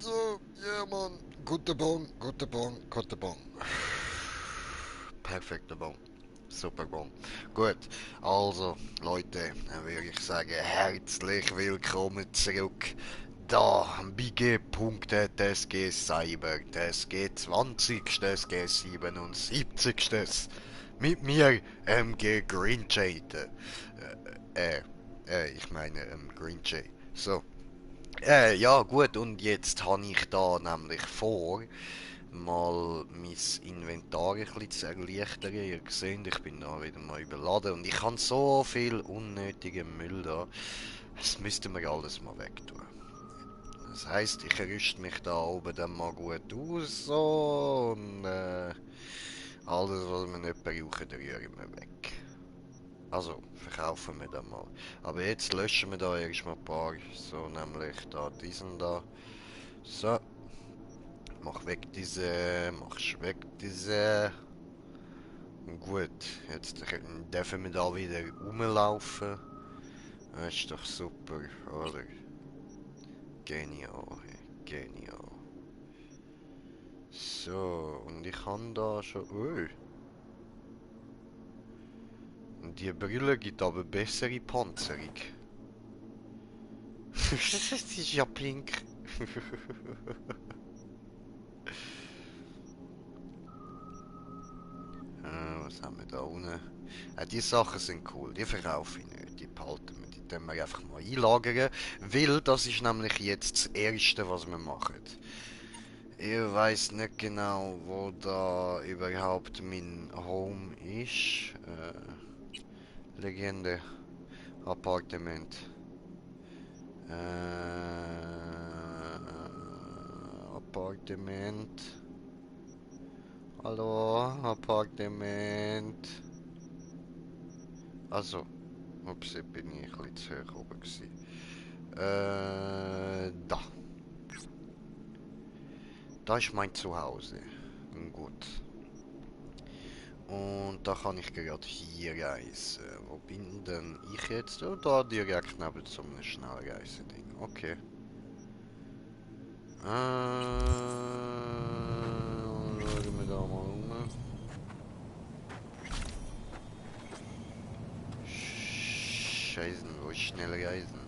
So, ja, Mann. Guter Bon, guter Bon, guter Bon. Perfekter Bon. Super Bon. Gut, also, Leute, dann würde ich sagen, herzlich willkommen zurück. Da, bei G.SG Cyber, das G20. Das G77. Mit mir, MG Green Jay. Ich meine, Green Jay. So. Ja gut, und jetzt habe ich da nämlich vor, mal mein Inventar ein bisschen zu erleichtern. Ihr seht, ich bin da wieder mal überladen und ich habe so viel unnötigen Müll da. Das müssten wir alles mal wegtun. Das heisst, ich rüste mich da oben dann mal gut aus so, und alles, was wir nicht brauchen, rühren wir weg. Also, verkaufen wir dann mal. Aber jetzt löschen wir da erstmal ein paar. So, nämlich da diesen da. So, mach weg diese, machst weg diese. Gut, jetzt dürfen wir da wieder rumlaufen. Das ist doch super, oder? Genial, hey, genial. So, und ich kann da schon... Oh, und die Brille gibt aber bessere Panzerung. Das ist ja pink. Was haben wir da unten? Die Sachen sind cool, die verkaufe ich nicht, die behalten wir, die können wir einfach mal einlagern, weil das ist nämlich jetzt das Erste, was wir machen. Ich weiß nicht genau, wo da überhaupt mein Home ist. Legende, Appartement. Appartement. Hallo, Appartement. Also, ups, jetzt bin ich ein bisschen zu hoch oben gewesen. Da. Da ist mein Zuhause. Gut. Und da kann ich gerade hier reisen. Wo bin denn ich jetzt? Oh, da direkt neben so einem Schnellreiseding. Okay. Schauen wir da mal um. Scheißen, wo ist Schnellreisen?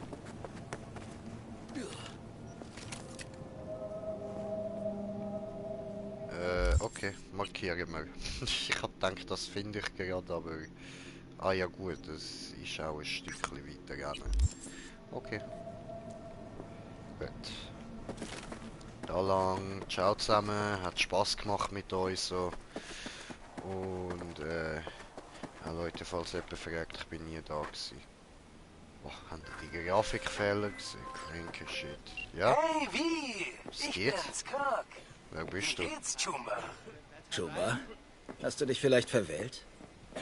Okay, markieren wir. Ich hab gedacht, das finde ich gerade, aber... Ah ja gut, das ist auch ein Stückchen weiter rennen. Okay, gut. Da lang, ciao zusammen, hat Spaß gemacht mit euch so. Und ja Leute, falls jemand fragt, ich bin nie da gewesen. Boah, haben die Grafikfehler gesehen? Cranky Shit. Ja, Hey, wie? es Ich geht. bin's, Kirk. Wer Wie bist du? geht's, Chumba? Chuba, hast du dich vielleicht verwählt?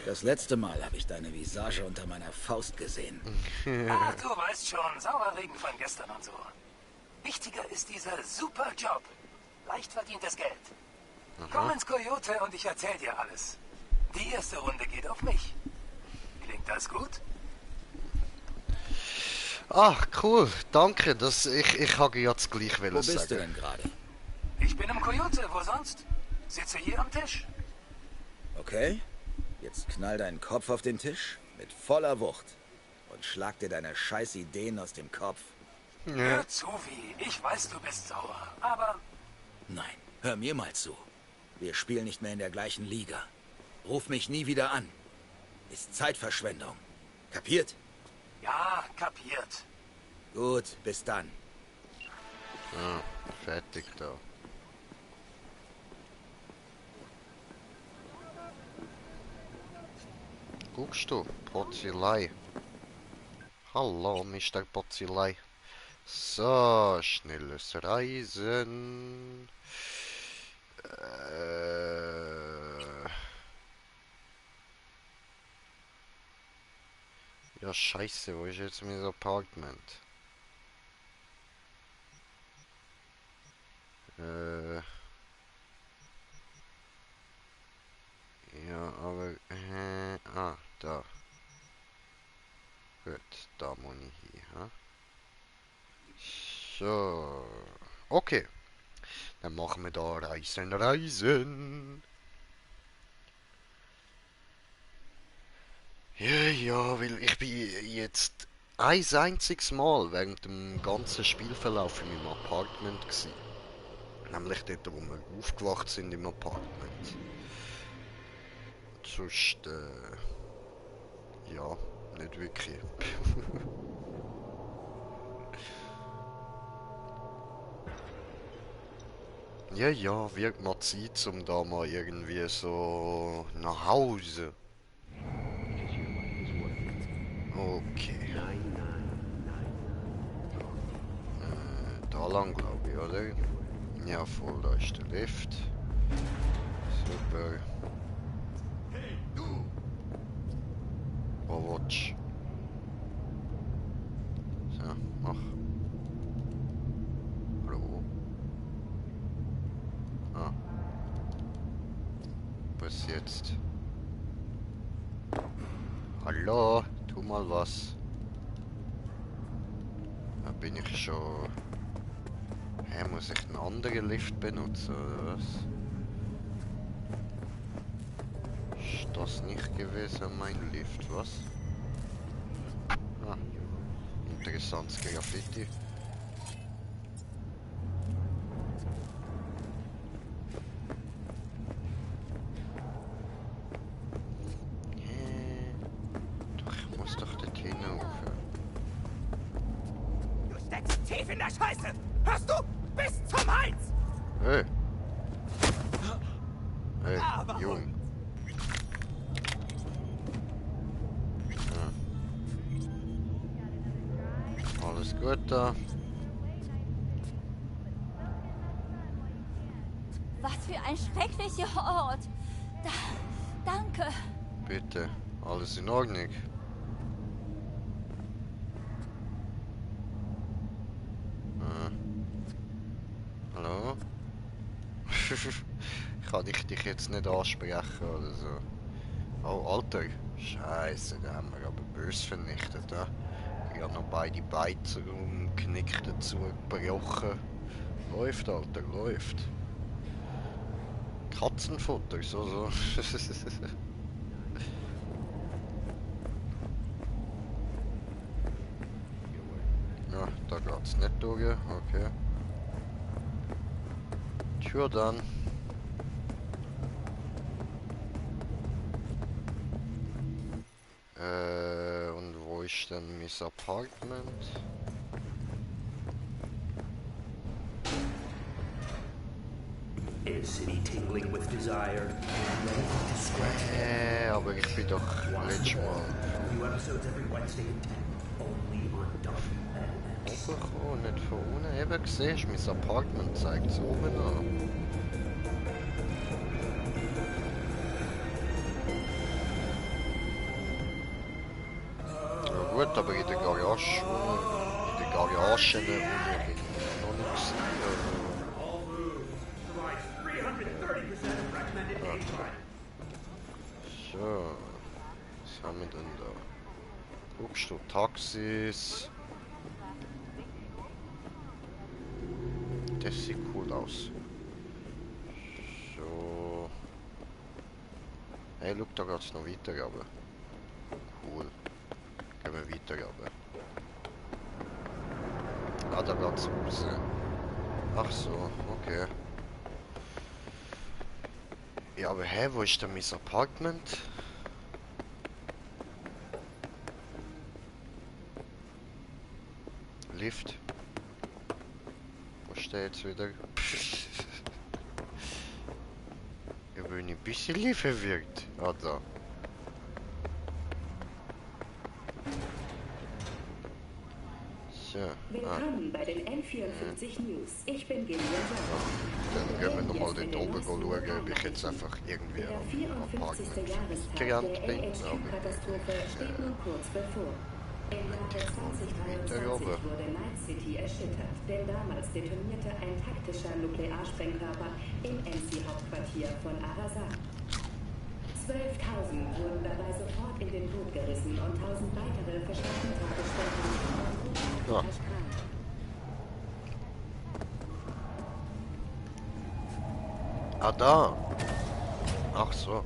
Das letzte Mal habe ich deine Visage unter meiner Faust gesehen. Ach, du weißt schon, Sauerregen von gestern und so. Wichtiger ist dieser super Job. Leicht verdientes Geld. Komm Aha. ins Coyote und ich erzähl dir alles. Die erste Runde geht auf mich. Klingt das gut? Ach, cool, danke. Ich habe jetzt gleich Wo wollen bist du sagen. denn gerade? Ich bin im Coyote, wo sonst? Sitze hier am Tisch. Okay, jetzt knall deinen Kopf auf den Tisch mit voller Wucht und schlag dir deine scheiß Ideen aus dem Kopf. Ja. Hör zu, wie. Ich weiß, du bist sauer. Aber Nein, hör mir mal zu. Wir spielen nicht mehr in der gleichen Liga. Ruf mich nie wieder an. Ist Zeitverschwendung. Kapiert? ja, kapiert. Gut, bis dann. Ah, fertig da. Guckst du? Potzilei. Hallo, Mister Potzilei. So, schnelles Reisen. Ja, scheiße, wo ist jetzt mein Apartment? Äh, ja, aber, da. Gut, da muss ich hin, ha? So, okay. Dann machen wir da Reisen. Ja, weil ich bin jetzt ein einziges Mal während dem ganzen Spielverlauf in meinem Apartment gewesen. Nämlich dort, wo wir aufgewacht sind im Apartment. Sonst, ja, nicht wirklich. Ja, wird mal Zeit, um da mal irgendwie so nach Hause. Okay. Da lang, glaube ich, oder? Ja, voll, da ist der Lift. Super. Wo willst du? So, mach. Hallo? Ah. Was jetzt? Hallo? Tu mal was. Da bin ich schon... Hä, muss ich einen anderen Lift benutzen, oder was? Ist das nicht gewesen, mein Lift, was? Ah, interessantes Graffiti. Doch, ich muss doch dort hinauf. Du steckst tief in der Scheiße! Hörst du? Bis zum Hals! Hey! Hey, Jung. Ja. Alles gut da? Was für ein schrecklicher Ort. Danke. Bitte, alles in Ordnung? Hallo? Kann ich dich jetzt nicht ansprechen oder so? Oh, Alter. Scheiße, da haben wir aber böse vernichtet, ja? Ich habe noch beide Beizer umknickt dazu gebrochen. Läuft, Alter, läuft. Katzenfutter, so. Ja, da geht's nicht durch, okay. Tja dann. Und wo ist denn mein Apartment? Is city tingling with desire? Ready to scratch Aber ich bin doch letztes Mal new episodes every Wednesday at 10. Only on WNS. hochgekommen, nicht von unten. Eben, siehst du, mein Apartment zeigt es oben an. Ja gut, aber in der Garage, in der Garage, bin ich noch nicht gewesen, All food provides 330% of recommended age line. So, was haben wir denn da? Guckst du Taxis? Das sieht cool aus. So. Hey, look, da geht's noch weiter, aber. Cool. Gehen wir weiter, aber. Ah, da geht's raus. Ach so, okay. Ja, aber hä, wo ist denn mein Apartment? Lift. Wo steht jetzt wieder? Ich bin ein bisschen verwirrt. Ah, da. So. Ah. Willkommen bei den N54 News. Ich bin Gillian Sauer. Dann gehen wir nochmal dort oben schauen, ob ich jetzt einfach irgendwie Der am 54. Apartment Jahrestag gerannt der bin. LHQ-Katastrophe steht nun kurz bevor. Im Jahre 2023 wurde Night City erschüttert, denn damals detonierte ein taktischer Nuklearsprengkörper im NC-Hauptquartier von Arasat. 12.000 wurden dabei sofort in den Tod gerissen und 1.000 weitere verstarben Tage später Ja. erstrahlt. Ah, da. Ach so.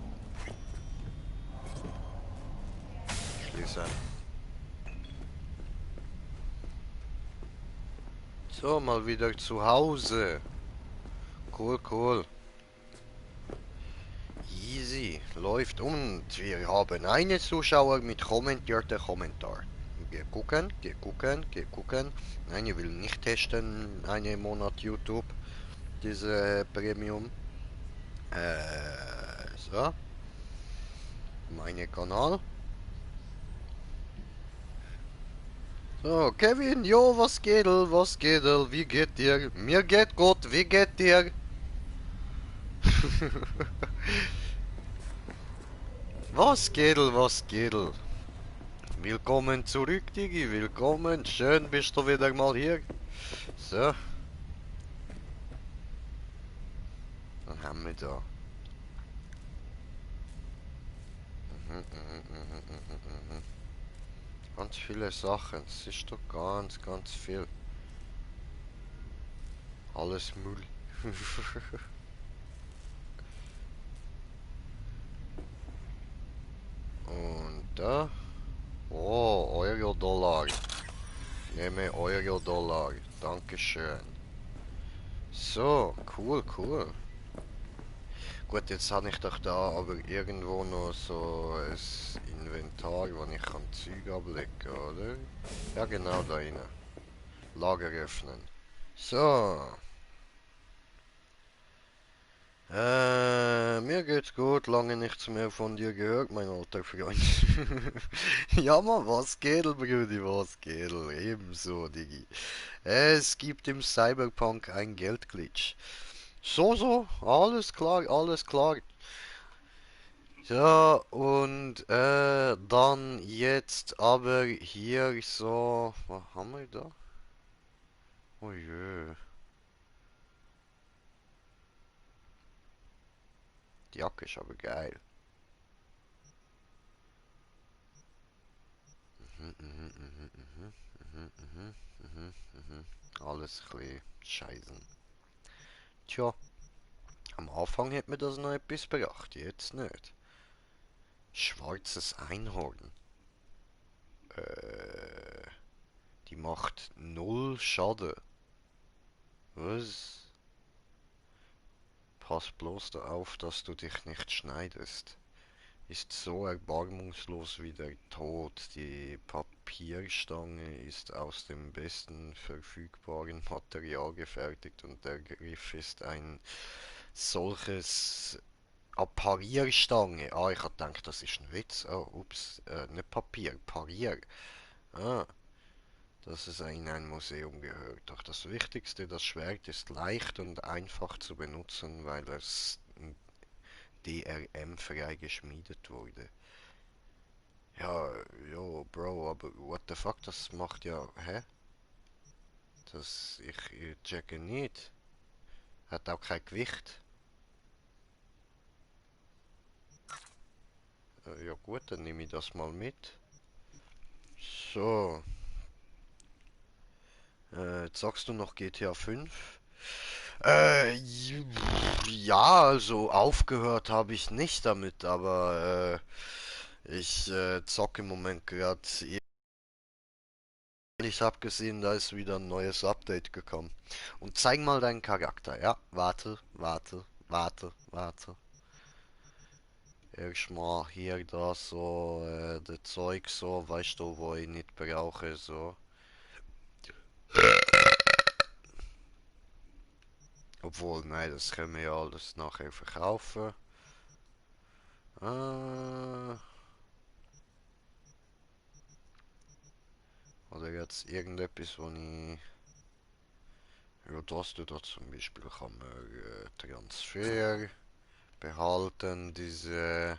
Schließe. So, mal wieder zu Hause. Cool, cool. Easy. Läuft und wir haben einen Zuschauer mit kommentierten Kommentar. Geh gucken, geh gucken, geh gucken. Nein, ich will nicht testen, einen Monat YouTube. Diese Premium. So. Meine Kanal. So, Kevin, jo, was geht, was geht, wie geht dir? Mir geht gut, wie geht dir? Was geht, was geht? Willkommen zurück, Digi, willkommen. Schön bist du wieder mal hier. So. Was haben wir da? Ganz viele Sachen. Es ist doch ganz, ganz viel. Alles Müll. Und da. Oh, Euro-Dollar. Nehme Euro-Dollar. Dankeschön. So, cool, cool. Gut, jetzt habe ich doch da aber irgendwo noch so ein Inventar, wo ich kann Zeug ablegen, oder? Ja, genau da rein. Lager öffnen. So. Mir geht's gut, lange nichts mehr von dir gehört, mein alter Freund. Ja, Mann, was geht, Brudi, was geht? Ebenso, Digi. Es gibt im Cyberpunk ein Geldglitch. So, alles klar, alles klar. Ja, und dann jetzt aber hier so. Was haben wir da? Oh je. Die Jacke ist aber geil. Mhm, mhm, mhm, mhm, mhm, mhm, mhm, mhm. Alles ein bisschen scheißen. Tja, am Anfang hat mir das noch etwas gebracht, jetzt nicht. Schwarzes Einhorn. Äh, die macht null Schaden. Was? Pass bloß da auf, dass du dich nicht schneidest. Ist so erbarmungslos wie der Tod. Die Papierstange ist aus dem besten verfügbaren Material gefertigt und der Griff ist ein solches Parierstange. Ah, ich hab gedacht, das ist ein Witz. Oh, ups, nicht Papier, Parier. Ah, dass es in ein Museum gehört. Doch das Wichtigste, das Schwert ist leicht und einfach zu benutzen, weil es DRM-frei geschmiedet wurde. Ja, jo, Bro, aber what the fuck, das macht ja, hä? Ich checke nicht. Hat auch kein Gewicht. Ja gut, dann nehme ich das mal mit. So, jetzt sagst du noch GTA 5? Ja, also aufgehört habe ich nicht damit, aber ich zocke im Moment gerade. Ich habe gesehen, da ist wieder ein neues Update gekommen. Und zeig mal deinen Charakter. Ja, warte, warte, warte, warte. Erstmal hier da so, das Zeug so, weißt du, wo ich nicht brauche, so. Obwohl, nein, das können wir ja alles nachher verkaufen. Äh, oder jetzt irgendetwas, wo ich... Ja, das tut da zum Beispiel kann man Transfer behalten, diese...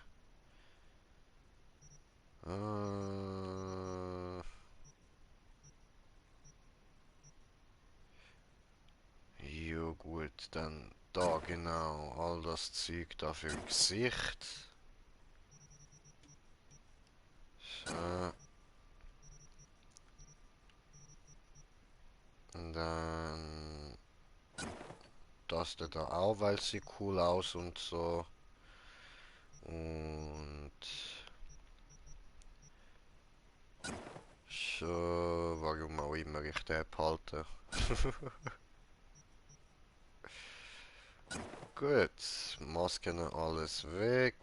Jo gut, dann da genau, all das Zeug da für Gesicht. So. Und dann Taste da auch, weil sie cool aus und so. Und so, warum auch immer ich den behalte. Gut, Masken alles weg.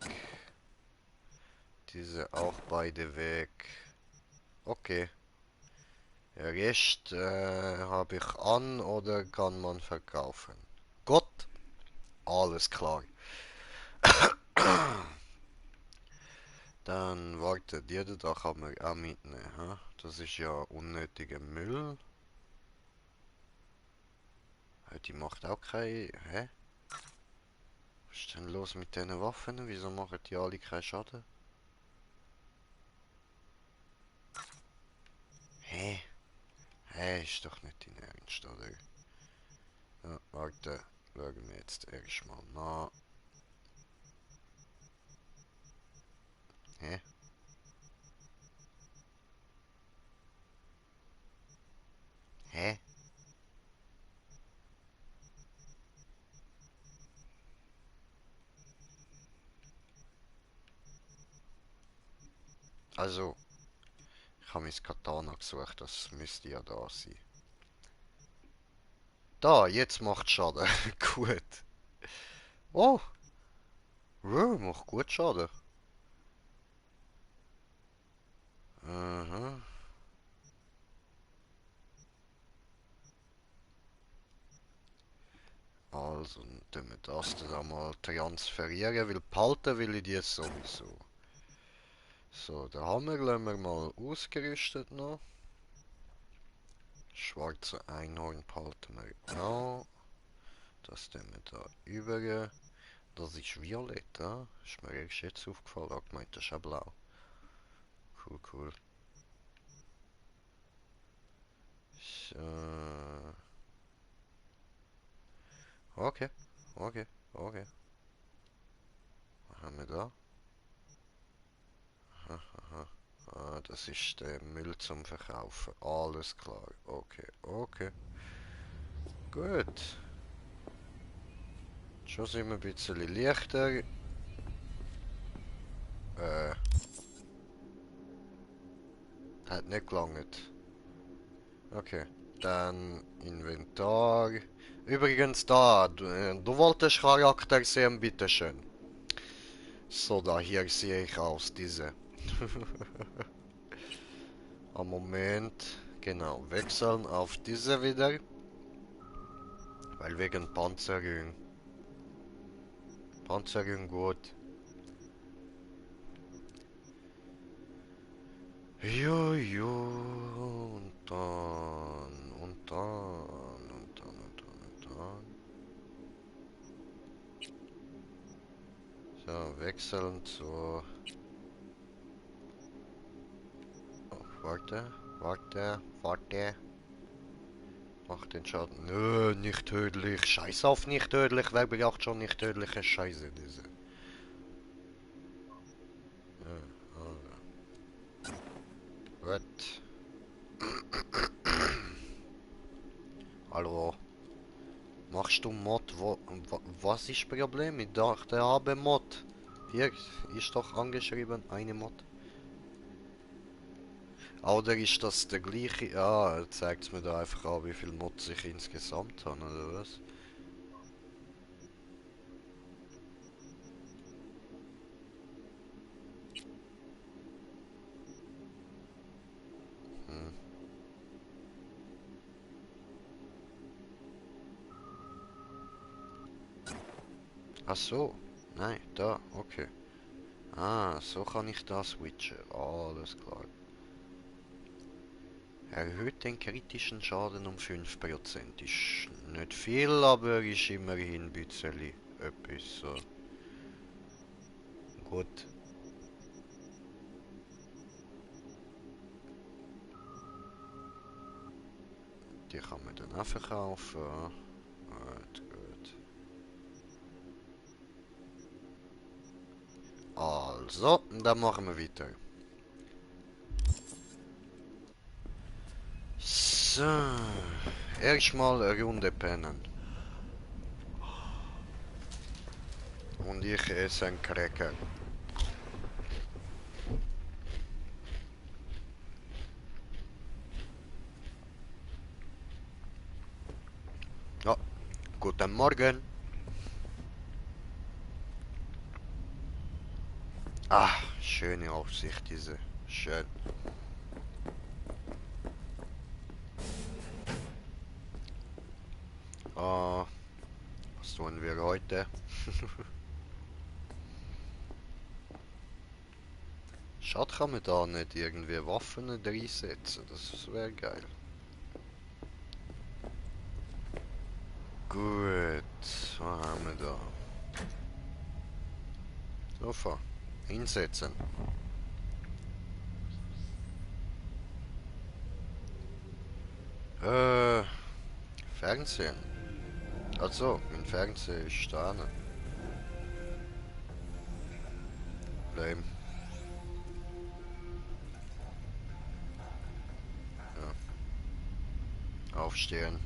Diese auch beide weg. Okay. Rest habe ich an oder kann man verkaufen? Gut, alles klar. Dann wartet jeder, da kann man auch mitnehmen. Ha? Das ist ja unnötiger Müll. Die macht auch kein... Hä? Was ist denn los mit diesen Waffen? Wieso machen die alle keinen Schaden? Hä? Hä, ist doch nicht dein Ernst, oder? Ja, warte, schauen wir jetzt erstmal nach. Hä? Hä? Also, ich habe mein Katana gesucht, das müsste ja da sein. Da, jetzt macht Schaden. Gut. Oh, macht gut Schaden. Aha. Also, dann wir das dann mal transferieren, weil behalten will ich die sowieso. So, den Hammer lassen wir mal ausgerüstet noch. Schwarze Einhorn behalten wir auch. Das tun wir da über. Das ist violett, ja? Ist mir erst jetzt aufgefallen. Ich gemeint, das ist auch blau. Cool, cool. So. Okay, okay, okay. Was haben wir da? Aha, aha. Ah, das ist der Müll zum Verkaufen. Alles klar. Okay, okay. Gut. Schon sind wir ein bisschen leichter. Hat nicht gelangt. Okay. Dann Inventar. Übrigens da, du wolltest Charakter sehen, bitteschön. So, da hier sehe ich aus, diese. Am Moment, genau, wechseln auf diese wieder. Weil wegen Panzerung. Panzerung gut. Jo, und dann, und dann, und dann, und dann, und dann. So, wechseln zu... Oh, warte. Mach den Schaden. Nö, nicht tödlich. Scheiß auf nicht tödlich. Wer braucht schon nicht tödliche Scheiße, diese? Ja, also. Gut. Hallo. Machst du Mod? Was ist das Problem? Ich dachte, habe Mod. Hier ist doch angeschrieben, eine Mod. Oder ist das der gleiche? Ja, zeigt es mir da einfach an, wie viel Mods ich insgesamt habe, oder was? Hm. Ach so. Nein, da, okay. Ah, so kann ich das switchen. Alles klar. Erhöht den kritischen Schaden um 5%. Ist nicht viel, aber ist immerhin ein bisschen etwas. So. Gut. Die kann man dann auch verkaufen. Gut. Also, dann machen wir weiter. So, erstmal eine Runde pennen. Und ich esse einen Cracker. Ja, guten Morgen. Ah, schöne Aussicht diese. Schön. Was tun wir heute? Schade, kann man da nicht irgendwie Waffen reinsetzen. Das wäre geil. Gut, was haben wir da? Sofa. Hinsetzen. Fernsehen. Also, mein Fernseher ist da. Lame. Ja. Aufstehen.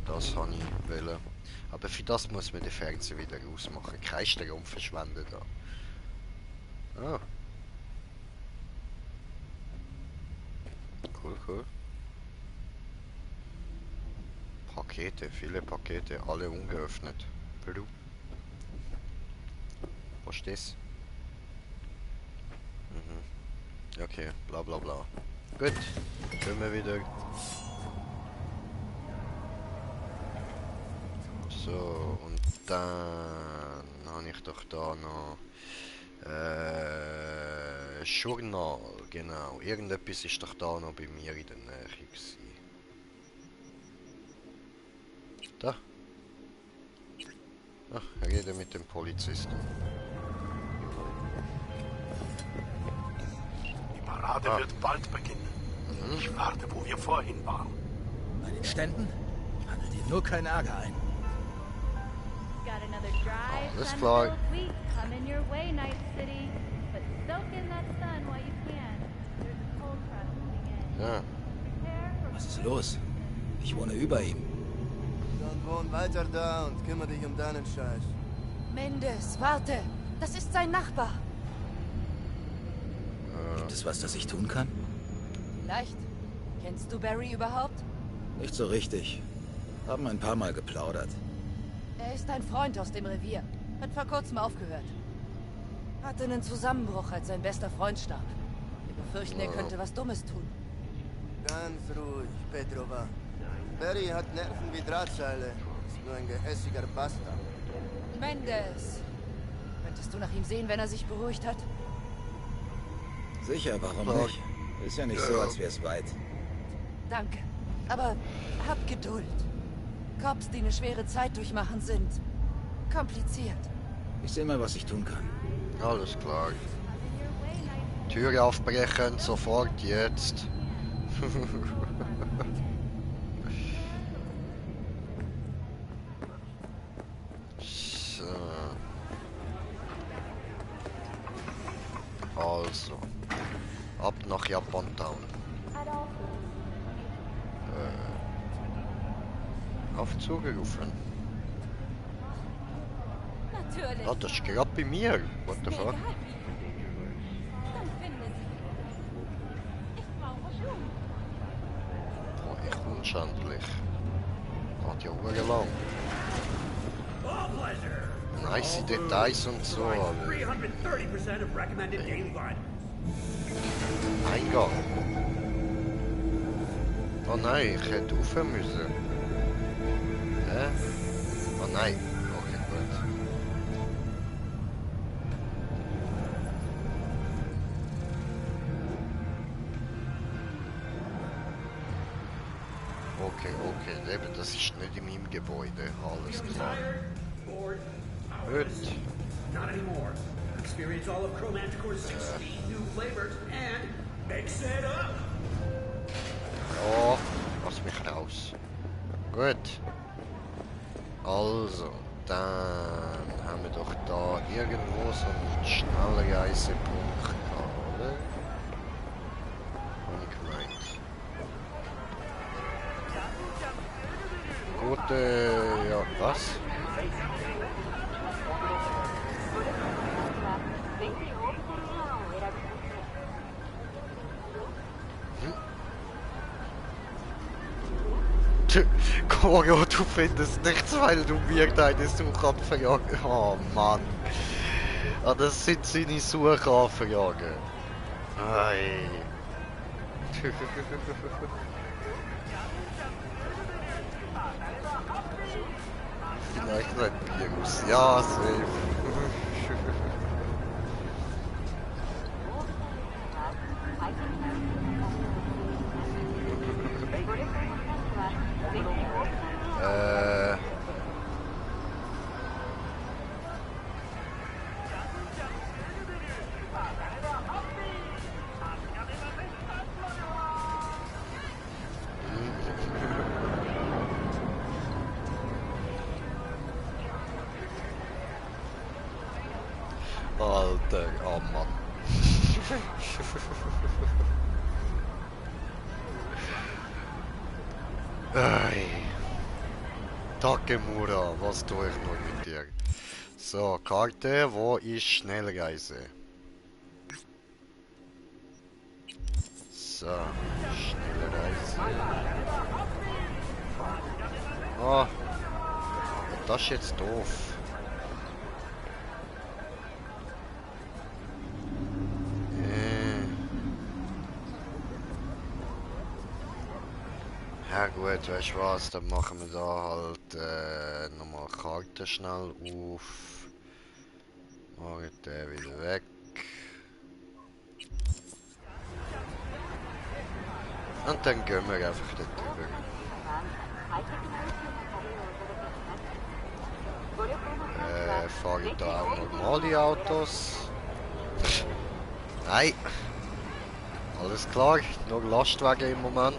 Das habe ich wollen. Aber für das muss man den Fernseher wieder ausmachen. Kein Strom verschwenden da. Ah. Cool, cool. Pakete, viele Pakete, alle ungeöffnet. Peru. Was ist das? Mhm. Okay, bla bla bla. Gut, können wir wieder. So, und dann habe ich doch da noch Journal, genau. Irgendetwas ist doch da noch bei mir in der Nähe gewesen. Da. Ach, rede mit dem Polizisten. Die Parade wird bald beginnen. Ich warte, wo wir vorhin waren. Bei den Ständen? Handelt ihr nur keinen Ärger ein. Got another dry, Alles klar. sun-filled week coming your way, Night City. But soak in that sun while you can. There's a cold front moving in. Ja. Prepare for Was ist los? Ich wohne über ihm. Dann wohn weiter da und kümmere dich um deinen Scheiß. Mendes, warte! Das ist sein Nachbar. Gibt es was, das ich tun kann? Vielleicht. Kennst du Barry überhaupt? Nicht so richtig. Haben ein paar Mal geplaudert. Er ist ein Freund aus dem Revier. Hat vor kurzem aufgehört. Hatte einen Zusammenbruch, als sein bester Freund starb. Wir befürchten, er könnte was Dummes tun. Ganz ruhig, Petrova. Barry hat Nerven wie Drahtseile. Ist nur ein gehässiger Bastard. Mendes! Könntest du nach ihm sehen, wenn er sich beruhigt hat? Sicher, warum nicht? Ist ja nicht so, als wäre es weit. Danke. Aber hab Geduld. Cops, die eine schwere Zeit durchmachen, sind kompliziert. Ich sehe mal, was ich tun kann. Alles klar. Tür aufbrechen, sofort, jetzt. So. Also. Ab nach Japantown. Aufzug gerufen. natürlich. Ah, das ist gerade bei mir. What the fuck? Egal wie. Dann finde sie. Ich brauche Blumen. Oh, echt unschändlich. Hat ja lang. Nice Details und so, aber 330% of recommended daily volume. Eingang. Oh nein, ich hätte rauf müssen. Hä? Oh nein. Okay, gut. Okay, eben, das ist nicht in meinem Gebäude. Alles klar. Bored, Gut. not anymore. Experience all of Chromanticore's 16 new flavors and mix it up. Ja, lass mich raus. Gut. Also, dann haben wir doch da irgendwo so einen Schnellreisepunkt, oder? Hab ich gemeint. Gute, ja, was? Corio, du findest nichts, weil du mir deine Suchanfragen... Oh Mann. Ah, das sind seine Suchanfragen. Ei. Vielleicht ein Virus. Ja, safe. äh... Alter, oh Mann. Ei. Takemura, was tue ich noch mit dir? So, Karte, wo ist Schnellreise? So, Schnellreise. Oh, das ist jetzt doof. Ja gut, weißt du was, dann machen wir da halt nochmal Karte schnell auf. Machen den wieder weg. Und dann gehen wir einfach dort drüber. Fahre ich da auch normale Autos? Nein. Alles klar, nur Lastwagen im Moment.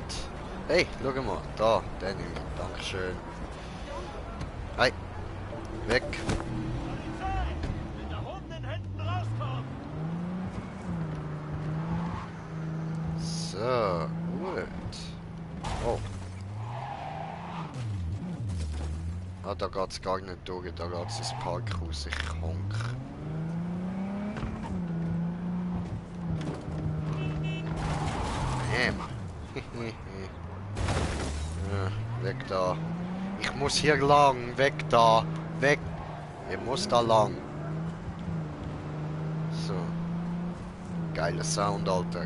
Hey, schau mal, da, den nehme ich. Dankeschön. Hey, weg. So, gut. Oh. Ah, da geht's gar nicht durch, da geht's ins Parkhaus, ich honk. Ja, weg da. Ich muss hier lang, weg da, weg. Ich muss da lang. So. Geiler Sound, Alter.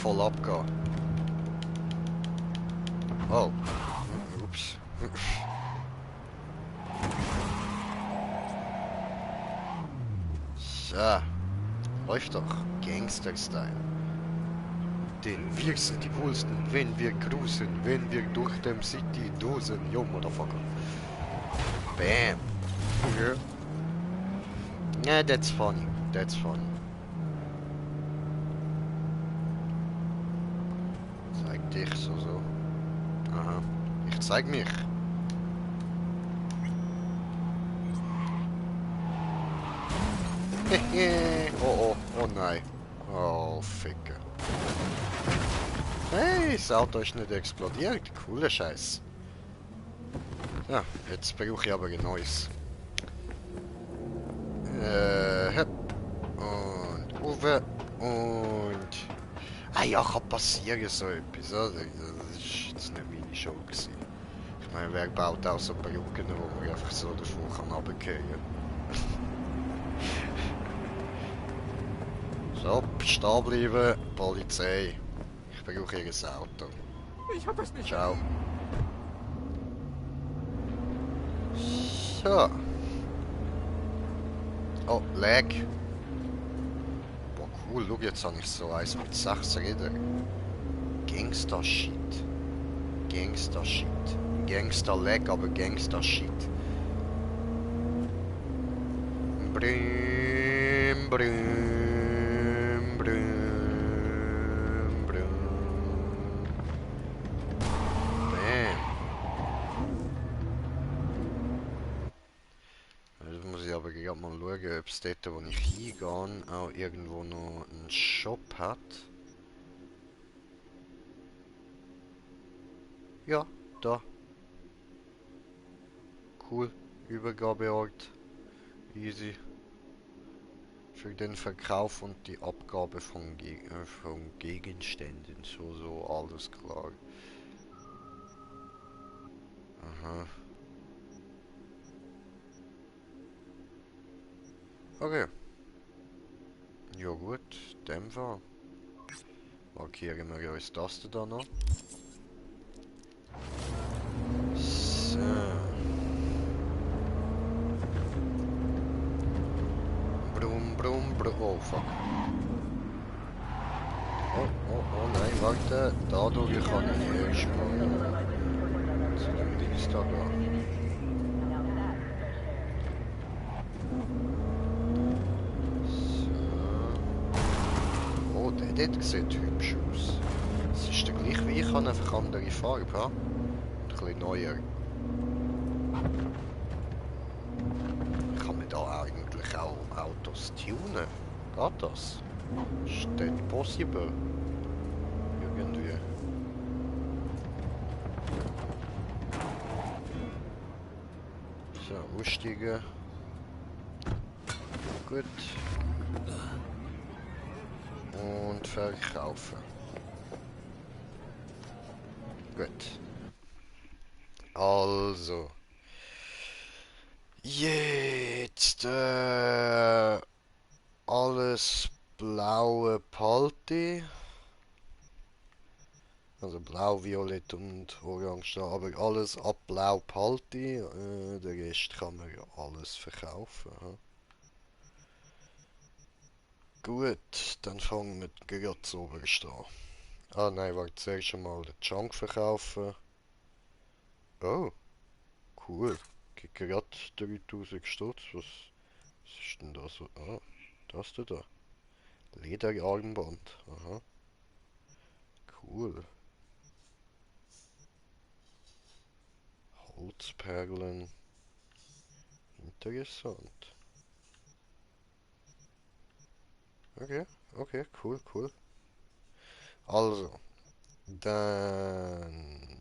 Voll abgehen. Oh. Ups. So. Läuft doch. Gangster-Style. Denn wir sind die Coolsten, wenn wir cruisen, wenn wir durch dem City dosen. Yo, Motherfucker. Bam. Yeah. Yeah, that's funny. That's funny. Zeig dich so. Aha. Ich zeig mich. oh nein. Oh, Ficker. Hey, das Auto ist nicht explodiert. Cooler Scheiß. Ja, jetzt brauche ich aber ein neues. Und Uwe und... Ah ja, kann passieren so etwas, oder? Das ist jetzt nicht meine Schuld gewesen. Ich meine, wer baut auch so Brücken, wo man einfach so davon kann runtergehen. So, stehen bleiben, Polizei. Ich brauche ihr Auto. Ich hab es nicht. Ciao. So. Oh, Lag. Boah, cool. Schau, jetzt habe ich so eins mit 6 Rädern. Gangster-Shit. Gangster-Shit. Gangster-Lag, aber Gangster-Shit. Brüm, brüm, brüm. Aber ich mal schauen, ob es dort, wo ich hingehe, auch irgendwo noch einen Shop hat. Ja, da. Cool. Übergabeort. Easy. für den Verkauf und die Abgabe von Gegenständen. So, alles klar. Aha. Okay. Ja gut, in dem Fall. Markieren wir uns das da noch. So. Brumm, brumm, brumm. Oh, fuck. Oh, nein, warte. Dadurch kann ich erstmal zu dem Dings da gehen. So. Oh, der dort sieht hübsch aus. Es ist der gleich wie ich, habe einfach andere Farbe, ha? Ein bisschen neuer. Kann man da eigentlich auch Autos tunen? Geht das? Ist das possible? Irgendwie. So, aussteigen. Gut. Und verkaufen. Gut. Also. Jetzt alles blaue Palti. Also blau, violett und orange da, aber alles ab blau Palti. Der Rest kann man ja alles verkaufen. Ja. Gut, dann fangen wir gerade zuoberst an. Ah nein, warte, zuerst einmal den Junk verkaufen. Oh, cool. Gibt gerade 3000 Stutz. Was ist denn das? Ah, das da. Lederarmband. Aha. Cool. Holzperlen. Interessant. Okay, cool. Also, dann...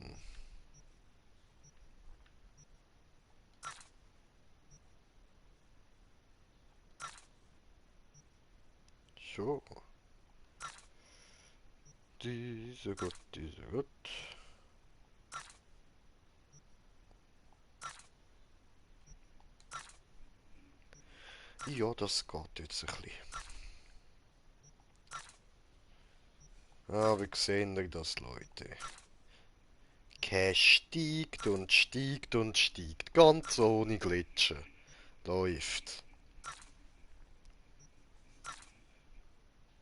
So. Diese gut. Ja, das geht jetzt ein bisschen. Aber sehen ihr das, Leute? Cash steigt. Ganz ohne Glitschen. Läuft.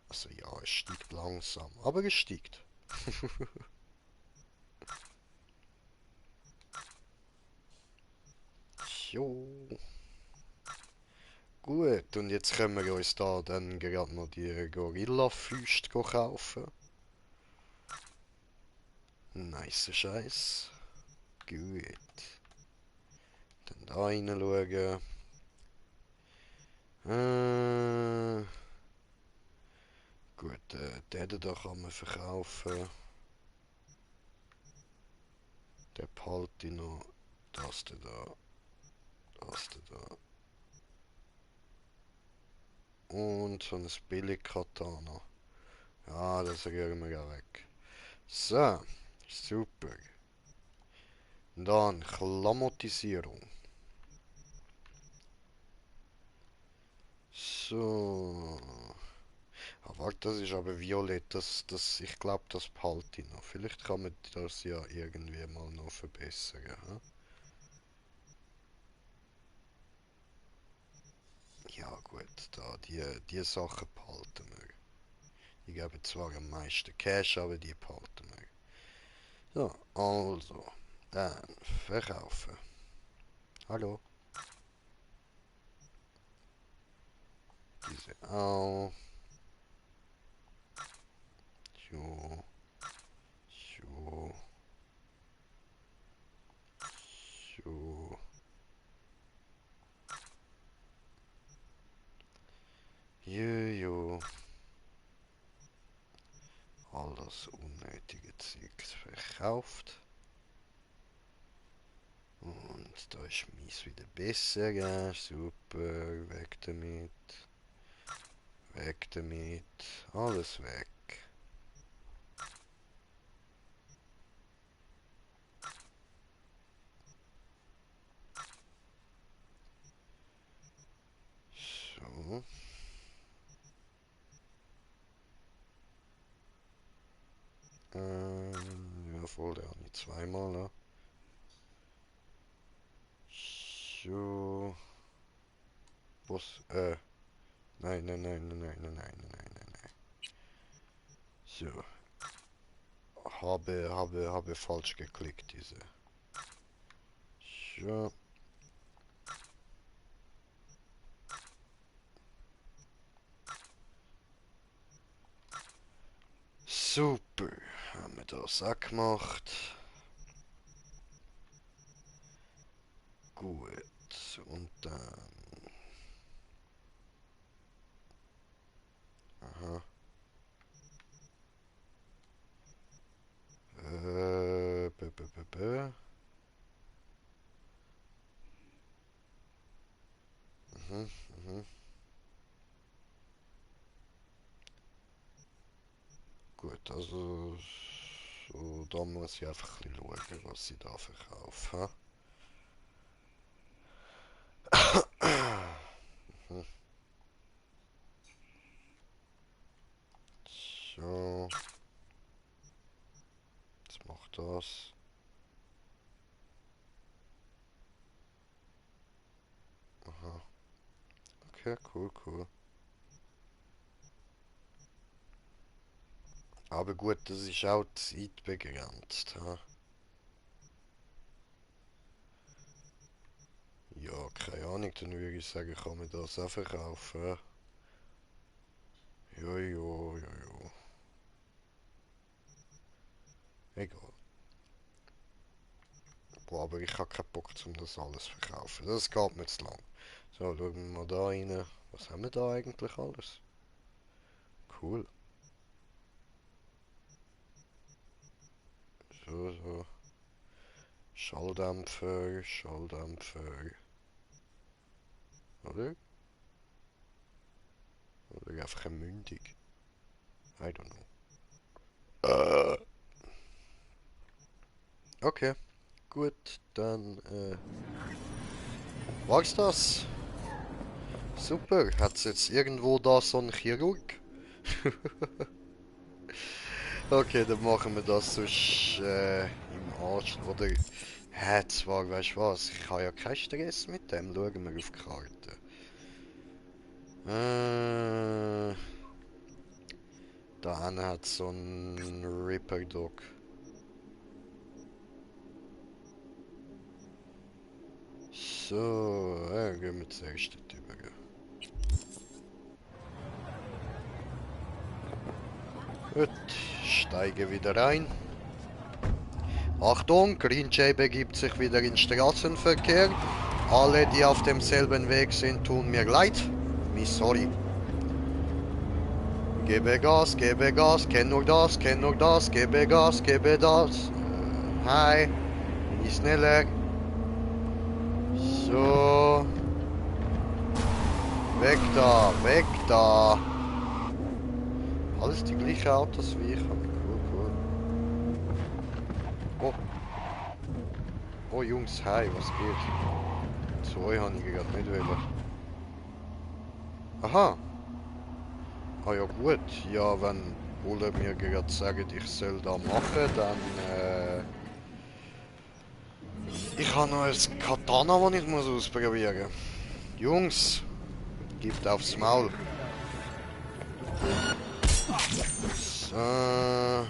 Also ja, es steigt langsam. Aber es steigt. Jo. Gut, und jetzt können wir uns da dann gerade noch die Gorilla-Füße kaufen. Nice Scheiß. Gut. Dann da reinschauen. Gut, den da kann man verkaufen. Der behalte ich noch. Das da. Und so ein Billig-Katana. Ja, das rühren wir ja weg. So, super. Dann Klamottisierung. So. Ah, warte, das ist aber violett. Ich glaube, das behalte ich noch. Vielleicht kann man das ja irgendwie mal noch verbessern. Hm? Ja gut, da die Sachen behalten wir. Die geben zwar am meisten Cash, aber die behalten wir. So, also, dann verkaufen. Hallo. Diese auch. So. Jojo. Alles unnötige Zeugs verkauft. Und da ist meins wieder besser. Ja, super, weg damit. Weg damit. Alles weg. So. Ja, voll, der hat nicht zweimal, ne? So. Was? Nein, nein, nein, nein, nein, nein, nein, nein, nein, nein. So. Habe falsch geklickt, diese. So. Super. Haben wir das auch gemacht. Gut. Und dann. Aha. Mhm, mhm. Gut, also so, da muss ich einfach ein bisschen schauen, was ich da verkaufe. Mhm. So. Jetzt macht das. Aha. Okay, cool, cool. Aber gut, das ist auch zeitbegrenzt. Ha? Ja, keine Ahnung, dann würde ich sagen, kann man das auch verkaufen. Jo, jo, jo, jo. Egal. Boah, aber ich habe keinen Bock, um das alles zu verkaufen. Das geht mir zu lang. So, schauen wir mal da rein. Was haben wir da eigentlich alles? Cool. So, so. Schalldämpfer, Schalldämpfer. Oder? Oder einfach eine Mündung. I don't know. Okay. Gut, dann war's das. Super. Hat's jetzt irgendwo da so einen Chirurg? Okay, dann machen wir das sonst im Arsch. Oder, zwar, weißt du was, ich habe ja keinen Stress mit dem. Schauen wir auf die Karte. Da einer hat so einen Ripper Dog. So, gehen wir zuerst drüber. Gut, steige wieder rein. Achtung, Green Jay begibt sich wieder in Straßenverkehr. Alle, die auf demselben Weg sind, tun mir leid. Sorry. Gebe Gas, kenn nur das, gebe Gas, gebe das. Hi, bin ich schneller. So. Weg da, weg da. Alles die gleichen Autos wie ich habe. Cool, cool. Oh. Oh Jungs, hi, was geht? So, ich habe ich gerade nicht wollen. Aha. Ah ja gut, ja wenn Ole mir gerade sagt, ich soll da machen, dann ich habe noch ein Katana, das ich muss ausprobieren muss. Jungs, gibt aufs Maul. So.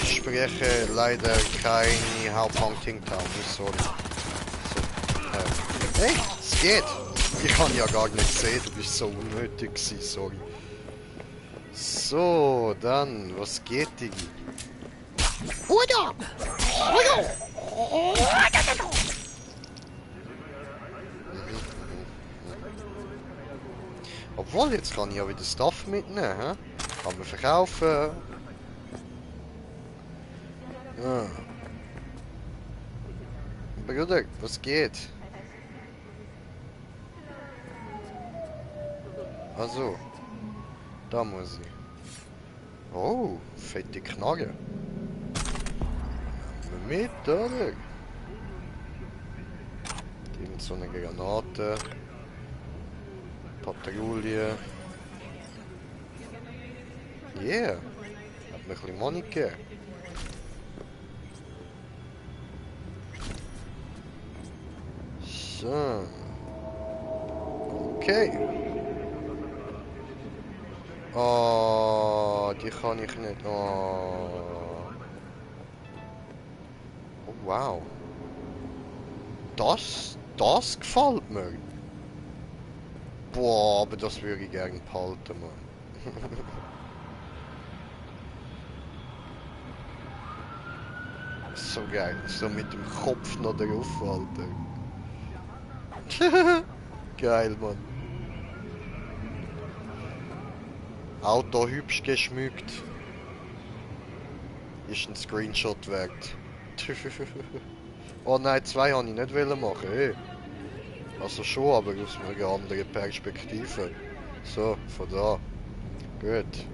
Ich spreche leider keine Hauptpunkt-Town, sorry. So, hey, es geht! Ich kann ja gar nicht sehen, du bist so unnötig gewesen, sorry. So, dann, was geht, Digi? Oder! Obwohl, jetzt kann ich ja wieder Stuff mitnehmen, hä? Kann man verkaufen. Ja. oder? Was geht? Also, da muss ich. Oh, fette Knarre. Nehmen wir mit, oder? Irgend so eine Granate. Patrouille. Yeah. Hat mir ein bisschen Money gegeben. So. Okay. Oh, die kann ich nicht. Oh. Oh wow. Das gefällt mir. Boah, aber das würde ich gerne behalten, Mann. So geil. So mit dem Kopf noch drauf, Alter. Geil, Mann. Auto hübsch geschmückt. Ist ein Screenshot wert. Oh nein, 2 wollte ich nicht machen. Hey. Also schon, aber aus einer anderen Perspektive. So, von da. Gut.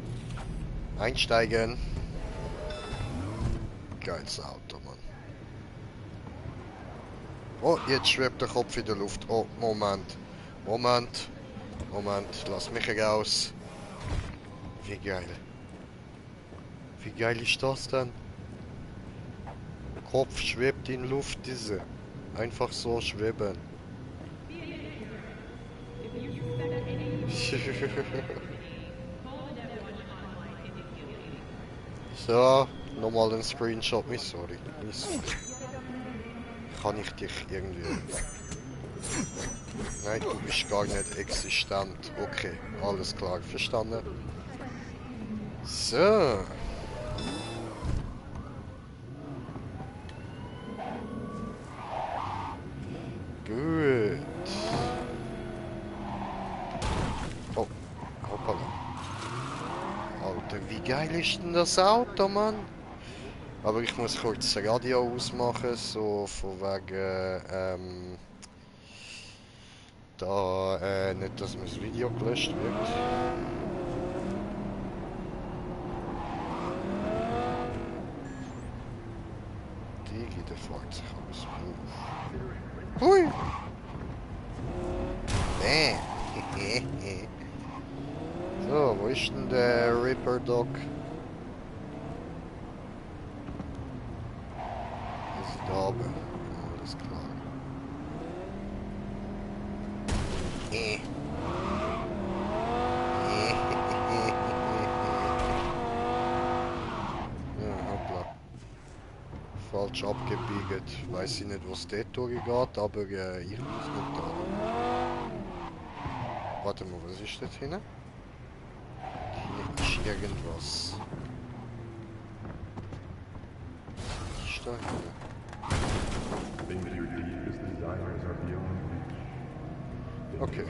Einsteigen. Geiles Auto, Mann. Oh, jetzt schwebt der Kopf in der Luft. Oh, Moment. Moment. Lass mich raus. Wie geil. Wie geil ist das denn? Kopf schwebt in Luft, diese. Einfach so schweben. So, nochmal ein Screenshot. Sorry. Kann ich dich irgendwie... Nein, du bist gar nicht existent. Okay, alles klar, verstanden. So. Gut. Oh, hoppala. Alter, wie geil ist denn das Auto, Mann? Aber ich muss kurz das Radio ausmachen, so von wegen, nicht, dass mir das Video gelöscht wird. Digi, der fährt sich alles auf. Hui! So, wo ist denn der Ripper Dog? Ist da oben. Alles klar. Ja, hoppla. Falsch abgebiegt. Weiß ich nicht, was dort durchgeht, aber ich muss nicht da. Warte mal, was ist dort hinten? Hier ist irgendwas. Was ist da hinten? Okay.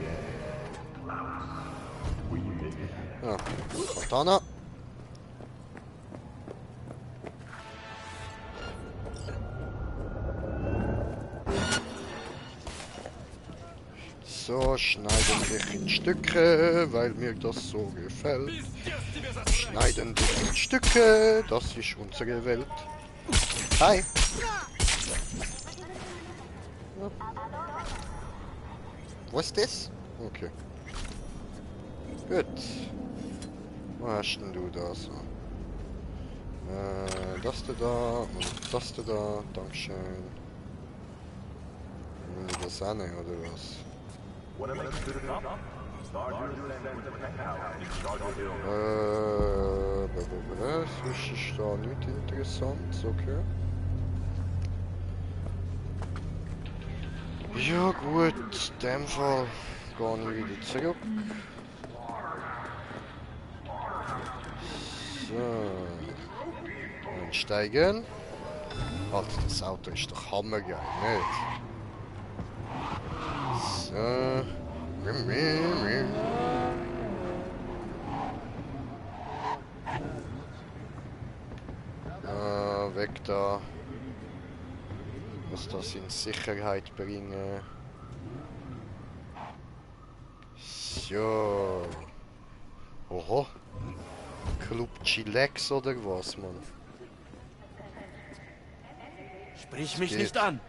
Ja, Katana. So, schneiden dich in Stücke, weil mir das so gefällt. Schneiden dich in Stücke, das ist unsere Welt. Hi. Ja. Wo ist das? Okay. Gut. Was hast denn du da so? Das da und das da. Dankeschön. Will ich das auch nicht, oder was? Sonst ist da nichts Interessantes, okay. Ja gut, in dem Fall gehe ich wieder zurück. So. Einsteigen. Alter, das Auto ist doch hammergeil, nicht? So. Weg da. muss das in Sicherheit bringen. So. Oho. Club Chilex oder was, Mann? Sprich mich nicht an!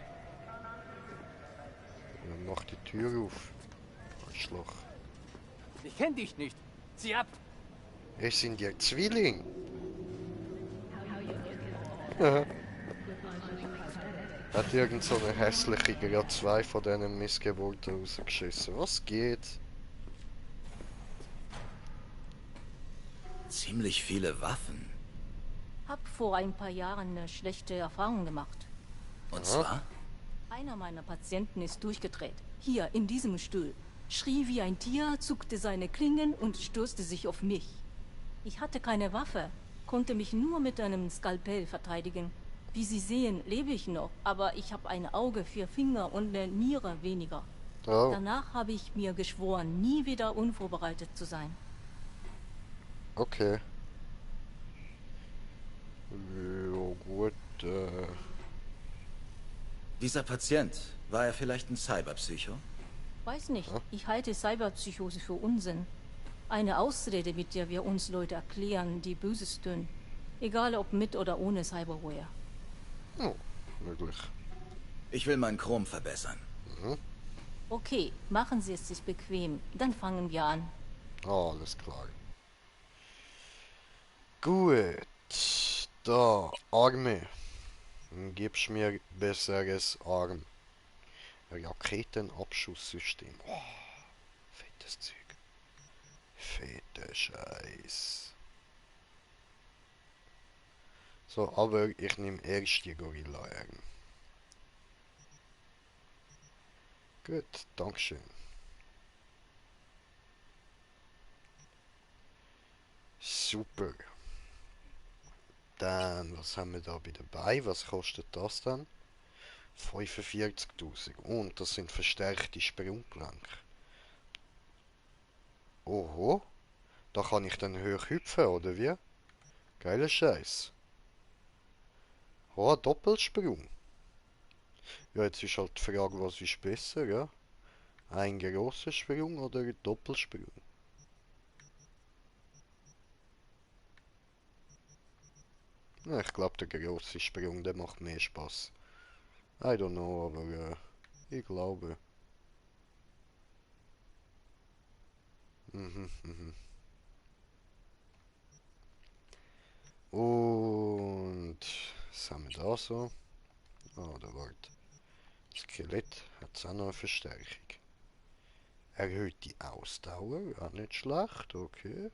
Dann mach die Tür auf. Arschloch. Ich kenn dich nicht! Zieh ab! Es sind ja Zwilling. Hat irgend so eine hässliche gerade 2 von diesen Missgeburten rausgeschissen. Was geht? Ziemlich viele Waffen. Hab vor ein paar Jahren eine schlechte Erfahrung gemacht. Und zwar? Einer meiner Patienten ist durchgedreht. Hier, in diesem Stuhl. Schrie wie ein Tier, zuckte seine Klingen und stürzte sich auf mich. Ich hatte keine Waffe, konnte mich nur mit einem Skalpell verteidigen. Wie Sie sehen, lebe ich noch, aber ich habe ein Auge, 4 Finger und eine Niere weniger. Oh. Danach habe ich mir geschworen, nie wieder unvorbereitet zu sein. Okay. Ja, gut, Dieser Patient, war er vielleicht ein Cyberpsycho? Weiß nicht, ich halte Cyberpsychose für Unsinn. Eine Ausrede, mit der wir uns Leute erklären, die Böses tun. Egal ob mit oder ohne Cyberware. oh, möglich. Ich will meinen Chrom verbessern. Okay, machen Sie es sich bequem. Dann fangen wir an. Alles klar. Gut. Da, Arme. Gibst mir besseres Arm. Raketenabschusssystem. Oh, fettes Zeug. Fetter Scheiß. So, aber ich nehme erst die Gorilla-Arm. Gut, Dankeschön. Super. Dann, was haben wir da bei dabei? Was kostet das dann? 45.000. Und das sind verstärkte Sprunggelenke. Oho. Da kann ich dann hoch hüpfen, oder wie? Geiler Scheiß. Oh, Doppelsprung. Ja, jetzt ist halt die Frage, was ist besser, ja? Ein grosser Sprung oder ein Doppelsprung? Ja, ich glaube, der grosse Sprung, der macht mehr Spaß. I don't know, aber ich glaube. Und was haben wir da so? Oh, da wart. Skelett hat auch noch eine Verstärkung. Erhöht die Ausdauer, auch nicht schlecht, okay.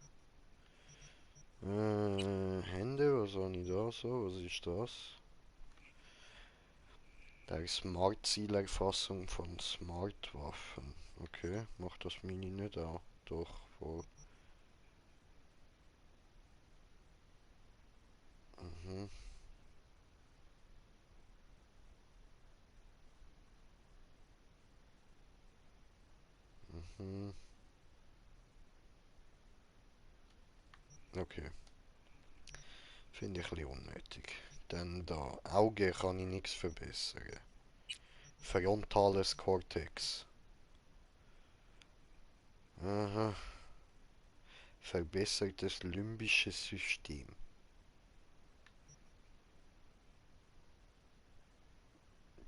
Hände, was habe ich da so? Was ist das? Der Smart-Zielerfassung von Smart-Waffen. Okay, macht das Mini nicht auch? Doch, voll. Mhm. Mhm. Okay. Finde ich ein bisschen unnötig. Denn da Auge kann ich nichts verbessern. Frontales Cortex. Aha. Verbessertes limbisches System.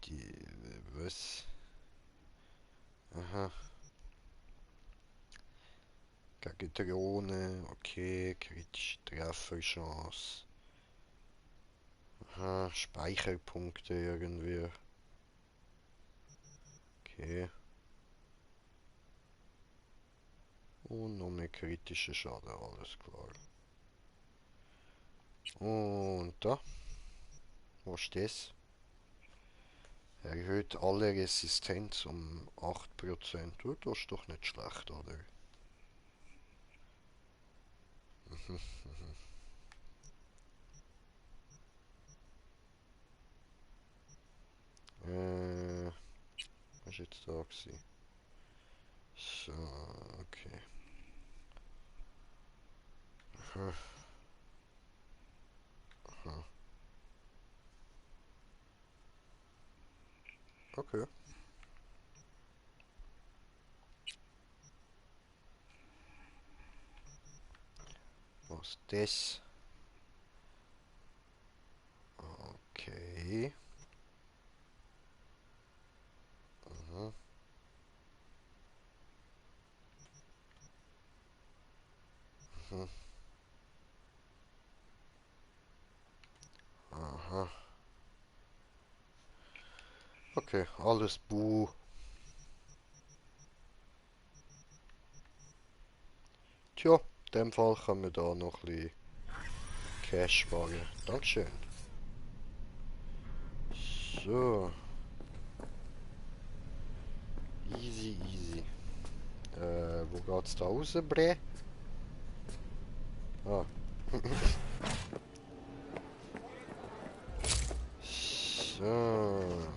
Die. Was? Aha. Gegen Drohne. Okay. Kritische Trefferchance. Aha. Speicherpunkte irgendwie. Okay. Und noch mehr kritische Schaden, alles klar. Und da. Was ist das? Erhöht alle Resistenz um 8%. Das ist doch nicht schlecht, oder? Was ist jetzt da gewesen? So, okay. Aha. Aha. Okay. Was das? Okay. Mhm. Mhm. Aha. Okay, alles Bu. Tja, in dem Fall können wir da noch ein bisschen Cash sparen. Dankeschön. So. Easy, easy. Wo geht's da raus, Bre? Ah. So.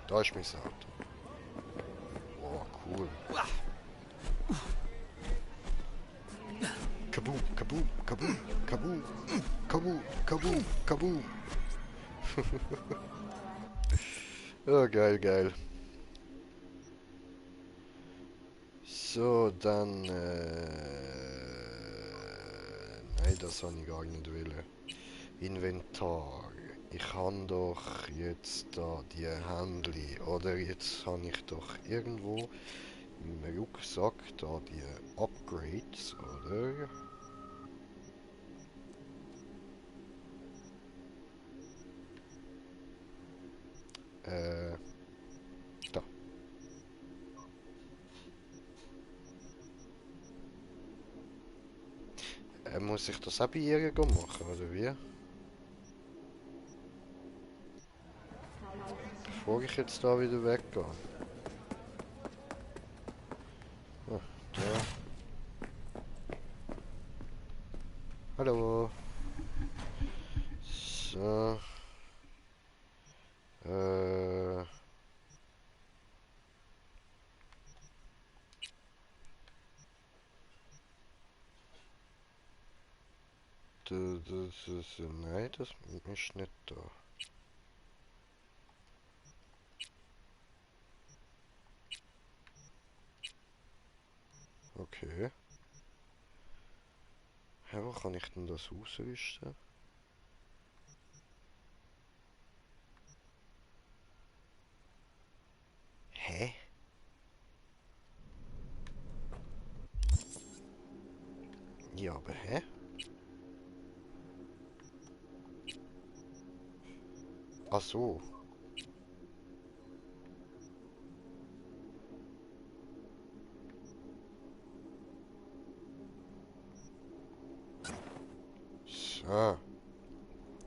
Da ist mein Auto. Oh, cool. Kaboom, kaboom, kaboom, kaboom, kaboom, kaboom, kaboom. Oh, geil, geil. So, dann... Nein, das habe ich gar nicht wollen. Inventar. Ich habe doch jetzt da die Händli. Oder jetzt habe ich doch irgendwo im Rucksack da die Upgrades, oder? Da. Muss ich das auch bei ihr machen, oder wie? Bevor ich jetzt da wieder weggehe. Ah, da. Hallo. So. Das ist... Nein, das ist nicht da. Okay. Hä, wo kann ich denn das ausrüsten? Hä? Ja, aber hä? Ach so. So.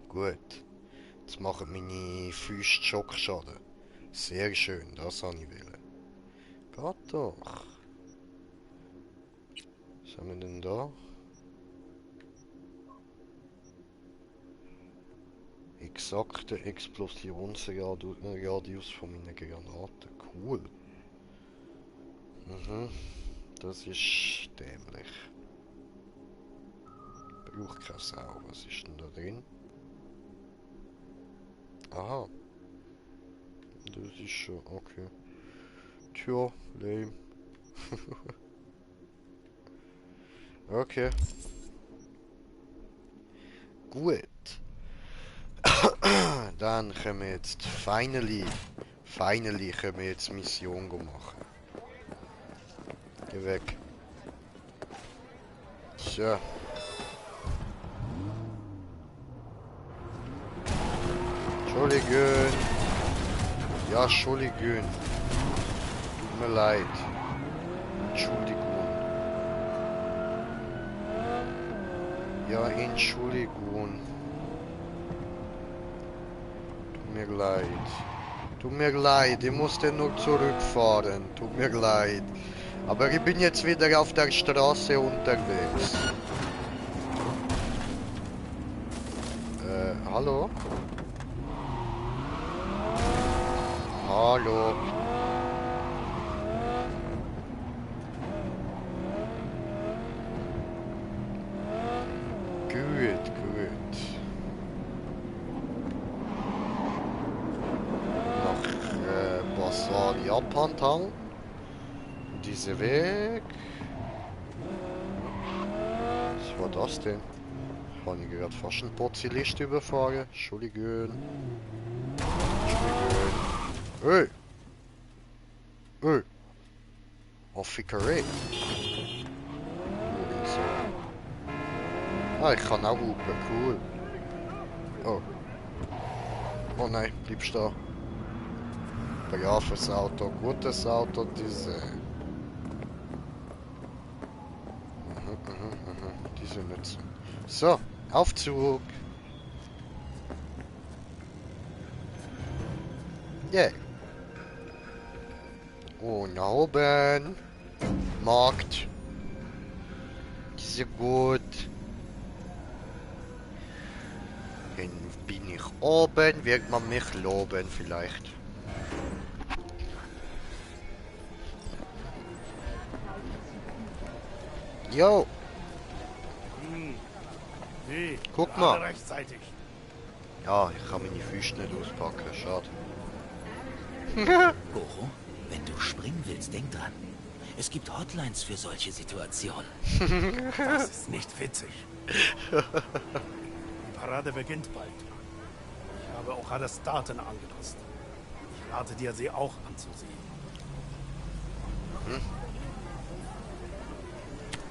Gut. Jetzt machen meine Füße Schockschaden. Sehr schön, das habe ich wollen. Geht doch. Was haben wir denn da? Exakter Explosionsradius von meiner Granate. Cool. Mhm. Das ist dämlich. Braucht keine Sau. Was ist denn da drin? Aha. Das ist schon... Okay. Tja, lame. Okay. Gut. Dann können wir jetzt finally können wir jetzt Mission machen. Geh weg. So. Entschuldigung. Ja, Entschuldigung. Tut mir leid. Entschuldigung. Ja, Entschuldigung. Tut mir leid. Tut mir leid, ich musste nur zurückfahren. Tut mir leid. Aber ich bin jetzt wieder auf der Straße unterwegs. Hallo? Hallo? Gut, gut. Abhandhang. Diese Weg. Was war das denn? Habe ich gerade fast einen Pozilist überfahren. Entschuldigung. Hey! Hey! Affikerei! Ah, ich kann auch hupen, cool. Oh. Oh nein, bleibst da. Braves Auto, gutes Auto, diese. Diese Mützen. So, Aufzug. Yeah. Und nach oben. Markt. Diese gut. Dann bin ich oben, wird man mich loben vielleicht. Jo. Hey, Guck mal. Rechtzeitig. Ja, ich kann meine Füße nicht auspacken, schade. Goro, wenn du springen willst, denk dran. Es gibt Hotlines für solche Situationen. Das ist nicht witzig. Die Parade beginnt bald. Ich habe auch alle Daten angepasst. Ich rate dir, sie auch anzusehen.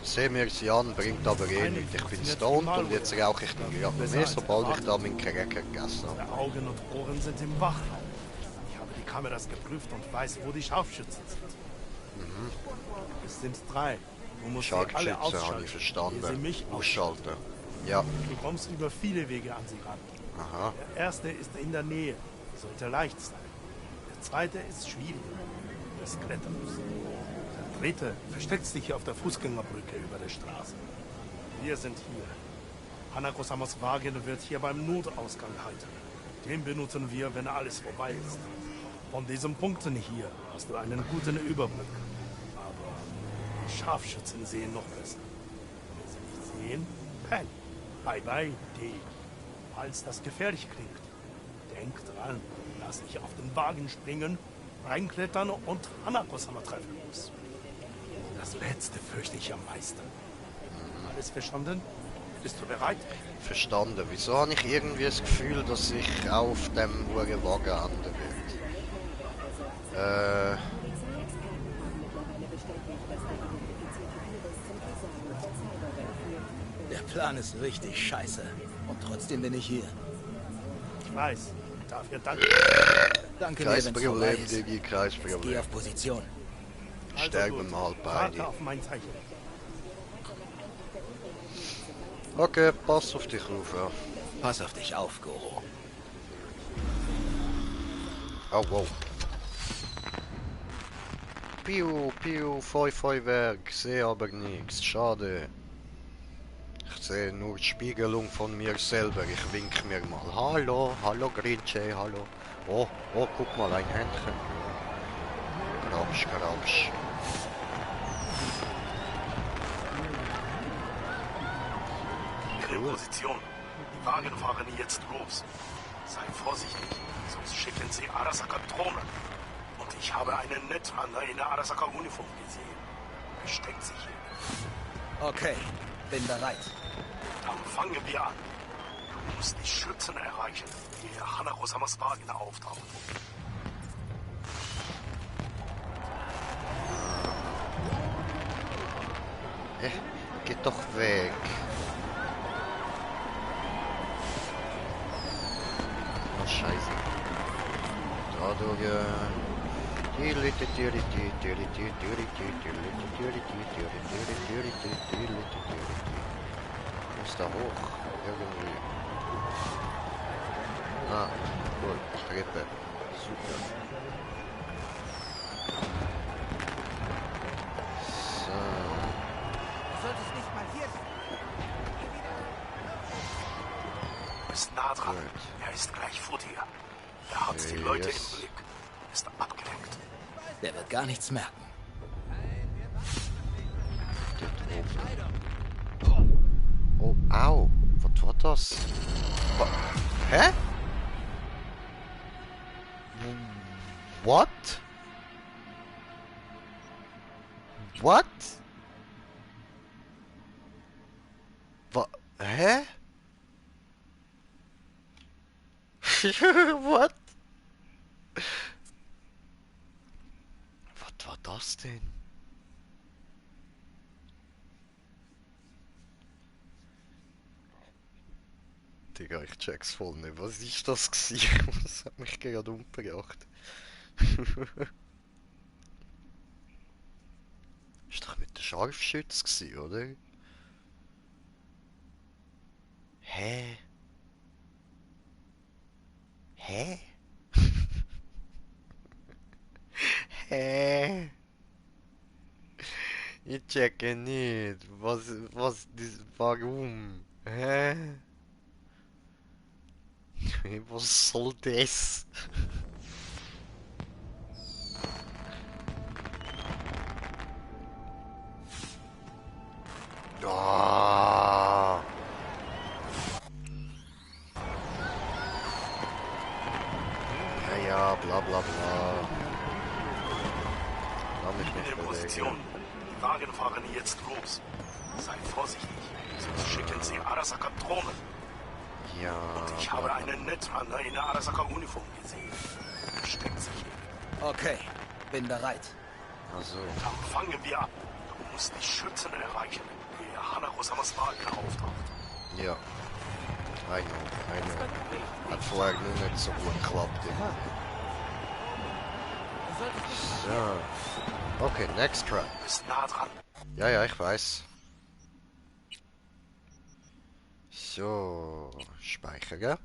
Sehen wir sie an, bringt aber eh nichts. Ich bin stoned und jetzt rauche ich den gerade mehr, sobald ich da meinen Cracker gegessen habe. Meine Augen und Ohren sind im Wachraum. Ich habe die Kameras geprüft und weiß, wo die Scharfschützen sind. Es sind 3. Du musst sie alle Scharfschütze ausschalten, habe ich verstanden. ehe sie mich Ausschalten. Ja. Du kommst über viele Wege an sie ran. Aha. Der erste ist in der Nähe, sollte leicht sein. Der zweite ist schwierig, das Kletterns. Der dritte versteckt sich auf der Fußgängerbrücke über der Straße. Wir sind hier. Hanako-samas Wagen wird hier beim Notausgang halten. Den benutzen wir, wenn alles vorbei ist. Von diesen Punkten hier hast du einen guten Überblick. Aber die Scharfschützen sehen noch besser. Wenn sie nicht sehen, Pen. Bye bye, D. Falls das gefährlich klingt, denk dran, lass dich auf den Wagen springen, reinklettern und Hanako-sama treffen muss. Das letzte fürchte ich am meisten. Alles verstanden? Bist du bereit? Verstanden. Wieso habe ich irgendwie das Gefühl, dass ich auf dem hohen Wagen enden wird? Der Plan ist richtig scheiße. Und trotzdem bin ich hier. Ich weiß. Dafür danke. Danke Kein dir, wenn's vorbei Problem, ist. Digi, kein Geh Problem. auf Position. Sterben mal Warte beide. auf mein Zeichen. Okay, pass auf dich auf, ja. Pass auf dich auf, Goro. Oh, wow. Piu, piu, Feuerwerk, sehe aber nichts, schade. Ich sehe nur die Spiegelung von mir selber, ich wink mir mal. Hallo, hallo Grinche, hallo. Oh, oh, guck mal, ein Händchen. Grabsch, grabsch. Ihre Position. Die Wagen fahren jetzt los. Sei vorsichtig, sonst schicken sie Arasaka Drohnen. Und ich habe einen Netrunner in der Arasaka-Uniform gesehen. Versteckt sich hier. Okay, bin bereit. Dann fangen wir an. Du musst die Schützen erreichen, ehe Hanako-samas Wagen auftaucht. Geht doch weg. Oh, scheiße. Dadurch, muss da hoch. Irgendwie. Ah, cool. Treppe. Super. So. Du solltest nicht mal hier sein. Du bist nah dran. Er ist gleich vor dir. Er hat die Leute im Blick. Ist abgelenkt. Der wird gar nichts merken. Oh, au. Was war das? Hä? What? What? Hä? What? Was war das denn? Digga, ich check's voll nicht. Was ist das gewesen? Das hat mich gerade umgebracht. Ist doch mit der Scharfschütze gewesen, oder? Hä? Hä? Hä? Ich checke nicht. Warum? Hä? Was soll das? Ah. Ja, bla bla bla. Lass mich nicht Position. Die Wagen fahren jetzt los. Seid vorsichtig, sonst schicken sie Arasaka Drohnen. Ja. Und ich habe einen Netrunner in der Arasaka Uniform gesehen. Steckt sich hin. Okay, bin bereit. Also. Dann fangen wir an. Du musst die Schützen erreichen, die Hanako-samas Wagen auftaucht. Ja. I know. Hat vorher nur nicht so gut geklappt. So. Okay, next track. Bist nah dran. Ja, ich weiß. So, speichern.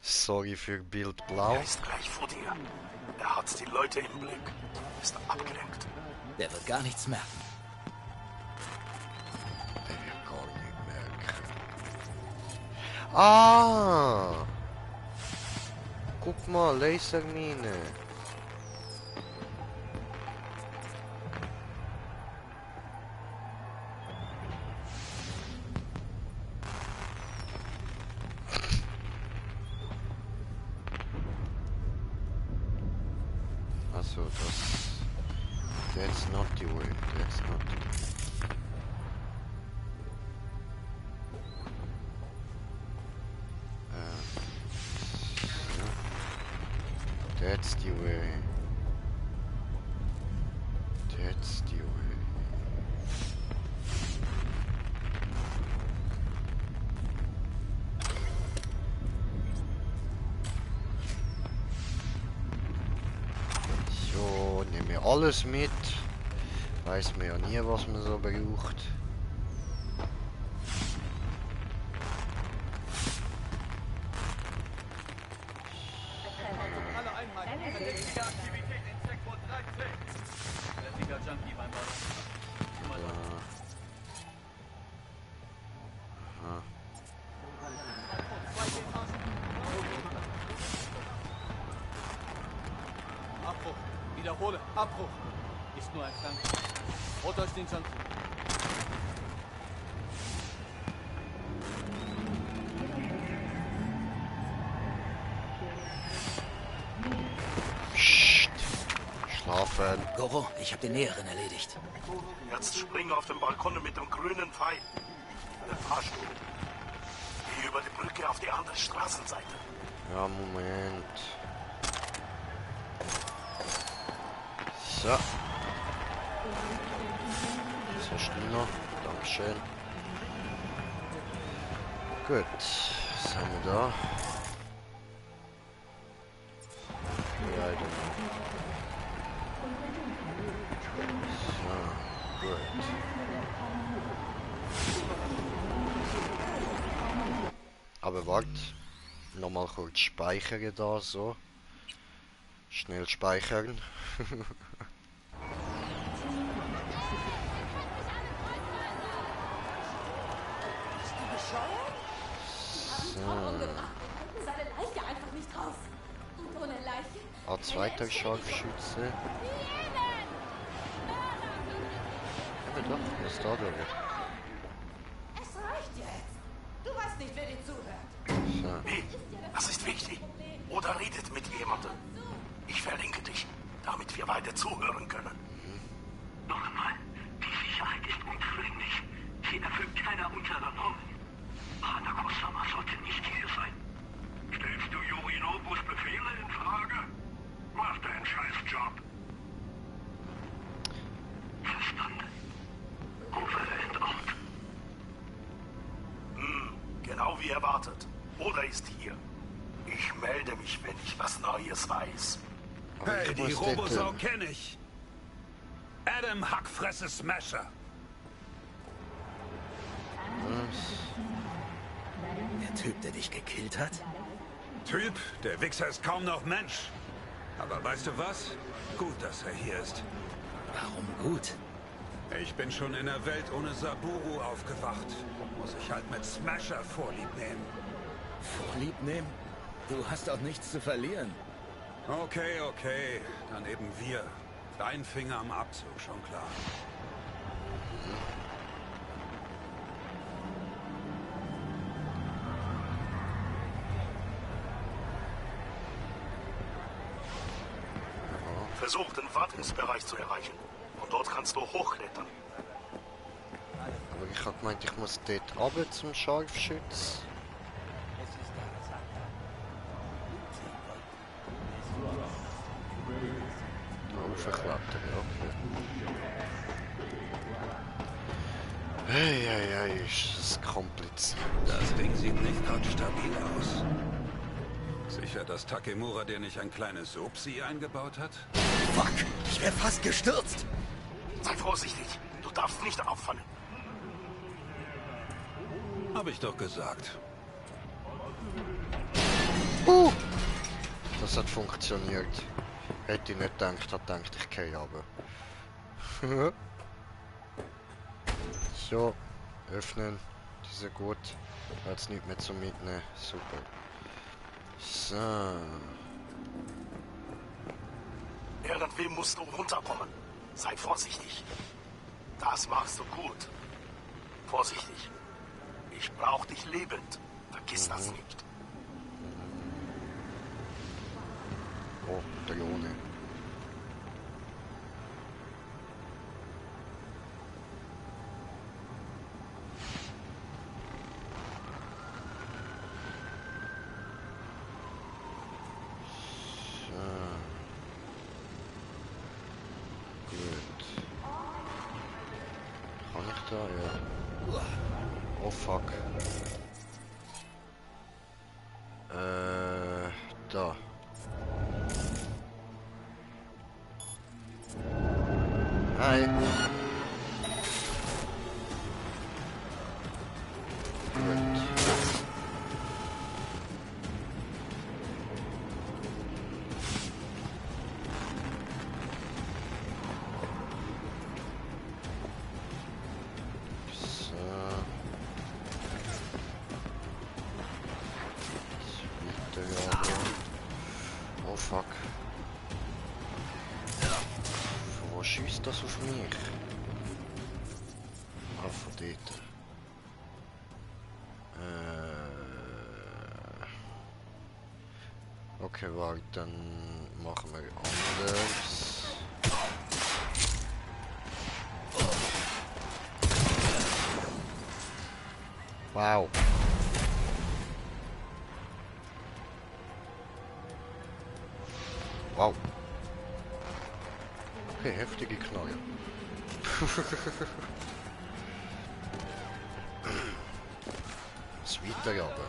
Sorry für Bild blau. Er ist gleich vor dir. Er hat die Leute im Blick. Ist abgelenkt. Der wird gar nichts merken. Der wird gar nicht merken. Ah! Guck mal, Lasermine. Also das... That's not the way. That's not the way. That's the way. That's the way. So, nehmen wir alles mit. Weiß man ja nie, was man so braucht. Abbruch. Wiederhole. Abbruch. Ist nur ein Flank. Holt euch den Junkie. Psst. Schlafen. Goro, ich habe den Näheren erledigt. Jetzt spring auf den Balkon mit dem grünen Pfeil. Der Fahrstuhl. Geh über die Brücke auf die andere Straßenseite. Ja, Moment. So. So schneller. Dankeschön. Gut. Was haben wir da? Ja, I don't know. So, gut. Aber warte. Nochmal kurz speichern da, so. Schnell speichern. Seine Leiche einfach nicht raus. Und ohne Leiche. A2 Scharfschütze. Aber doch, was ist da drüber? Es reicht jetzt. Du weißt nicht, wer dir zuhört. So. Nee, das ist wichtig. Oder redet mit jemandem. Ich verlinke dich. damit wir weiter zuhören können. Noch einmal, die Sicherheit ist unzulänglich. Sie erfüllt keiner unserer Normen. Hanako-sama sollte nicht hier sein. Stellst du Yorinobus Befehle in Frage? Mach deinen Scheißjob. Verstanden. Over and out. Genau wie erwartet. Oder ist hier. Ich melde mich, wenn ich was Neues weiß. Hey, die Robosau kenne ich. Adam Hackfresse Smasher. Der Typ, der dich gekillt hat? Typ, der Wichser ist kaum noch Mensch. Aber weißt du was? Gut, dass er hier ist. Warum gut? Ich bin schon in der Welt ohne Saburo aufgewacht. Muss ich halt mit Smasher Vorlieb nehmen. Vorlieb nehmen? Du hast doch nichts zu verlieren. Okay, okay. Dann eben wir. Dein Finger am Abzug, schon klar. Versuch, den Wartungsbereich zu erreichen. Und dort kannst du hochklettern. Aber ich habe gemeint, ich muss dort runter zum Scharfschütz. Raufklettern, okay. Hey, ist das kompliziert. Das Ding sieht nicht gerade stabil aus. Sicher, dass Takemura dir nicht ein kleines Upsi eingebaut hat? Fuck, ich wäre fast gestürzt. Sei vorsichtig, du darfst nicht auffallen. Hab ich doch gesagt. Das hat funktioniert. Hätte ich nicht gedacht, hat gedacht, ich gehe runter. So, öffnen. Die sind gut. Jetzt nicht mehr zum Mitnehmen. Super. So. Irgendwie musst du runterkommen. Sei vorsichtig. Das machst du gut. Vorsichtig. Ich brauch dich lebend. Vergiss das nicht. Oh, Drohne. Ja. Oh fuck. Da. Hi. Gut. Oh fuck. Wo schießt das auf mich? Ah, von dort. Okay, warte, dann machen wir anders. Wow. Wow. Okay, heftige Knarre. Sweeter aber.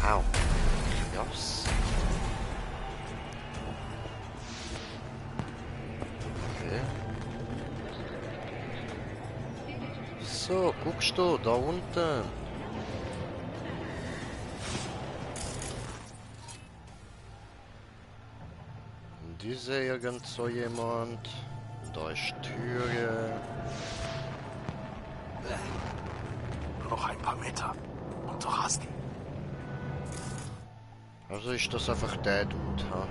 Au. Krass. Okay. So, guckst du, da unten. Diese irgend so jemand. Da ist Türe. Noch ein paar Meter. Und du hast ihn. Also ist das einfach der Dude, ha?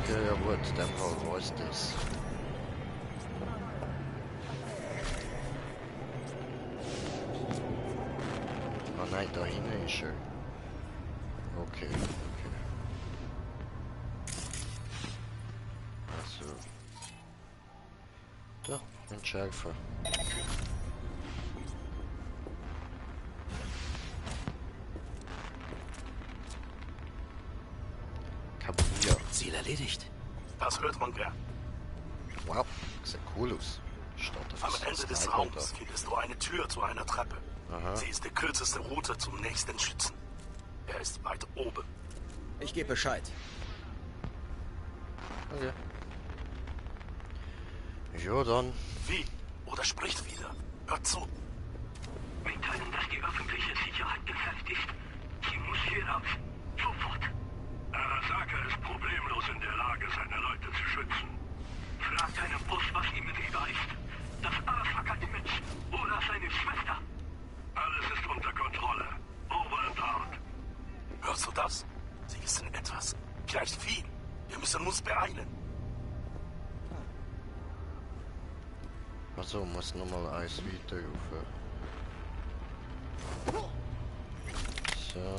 Okay, ja gut, in dem Fall weiß das. Ah nein, da hinten ist er. Okay, okay. Also. Da, entschärfen. Kapier. Ziel erledigt. Das hört man gern. Wow, sieht cool aus. Am Ende des Raums findest du eine Tür zu einer Treppe. Aha. Sie ist die kürzeste Route zum nächsten Schützen. Er ist weit oben. Ich gebe Bescheid. Okay. Ja, dann. Wie? Oder spricht wieder. Hört zu. Mitteilen, dass die öffentliche Sicherheit gefährdet ist. Sie muss hier raus. Sofort. Arasaka ist problemlos in der Lage, seine Leute zu schützen. Fragt einen Boss, was ihm lieber ist. Das Arasaka-Image oder seine Schwester. Alles ist unter Kontrolle. Over and out. Hörst du das? Sie wissen etwas. Vielleicht viel. Wir müssen uns beeilen. Also muss nochmal eins weiter rufen. So.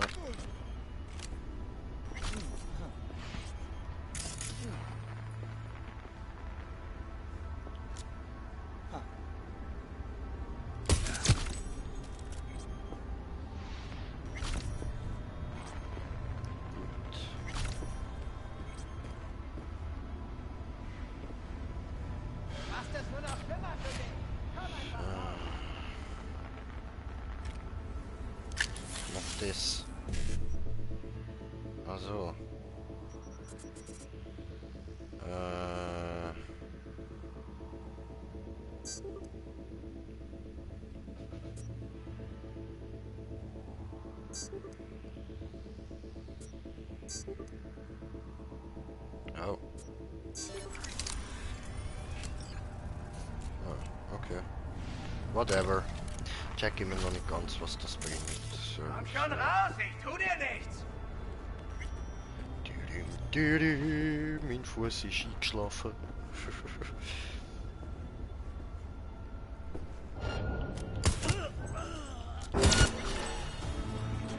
Das. Also. Oh. Oh, okay. Whatever. Check immer noch nicht ganz, was das bringt. So, Komm schon raus, ich tu dir nichts. Mein Fuß ist eingeschlafen.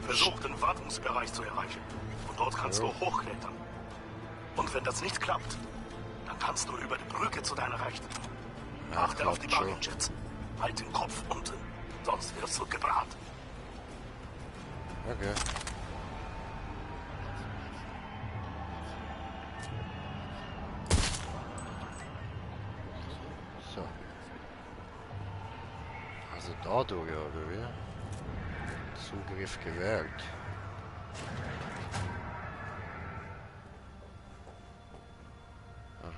Versuch den Wartungsbereich zu erreichen. Und dort kannst du hochklettern. Und wenn das nicht klappt, dann kannst du über die Brücke zu deiner Rechten. Achte auf die Baggenjets. Halt den Kopf unten, sonst wirst du gebraten. Okay. So. Also dadurch, oder wie? Zugriff gewährt.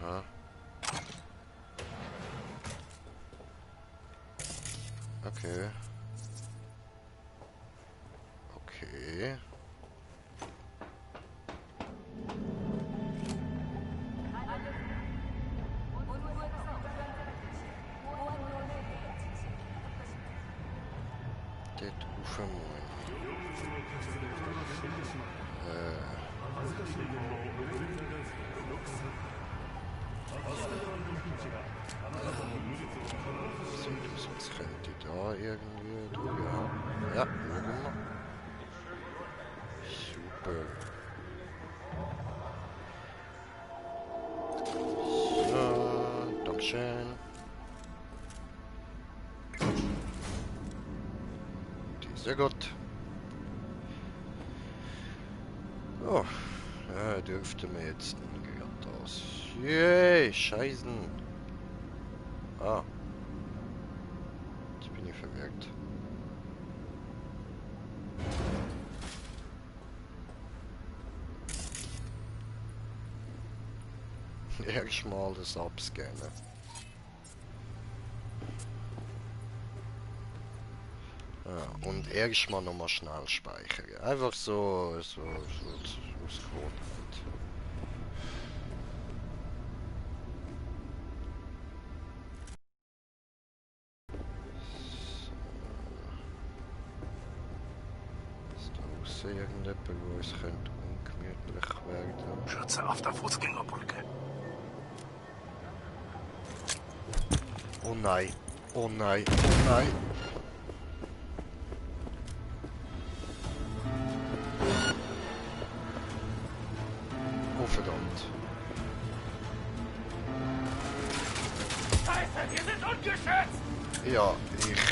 Aha. Okay. Okay. Det uförmån. Sonst könnte da irgendwie durch. Ja, ja, schauen wir. Super. So, Dankeschön. Sehr gut. Oh, ja, dürfte mir jetzt gerade aus. Yay, Scheißen. Ah. Jetzt bin ich verwirrt. Erstmal das abscannen. Ja, und erstmal nochmal schnell speichern. Einfach so aus Gewohnheit. So. sehe irgendjemanden, wo es könnte ungemütlich werden. Schütze auf der Fußgängerbrücke. Oh nein, oh nein, oh nein. Oh verdammt. Scheiße, wir sind ungeschützt! Ja, ich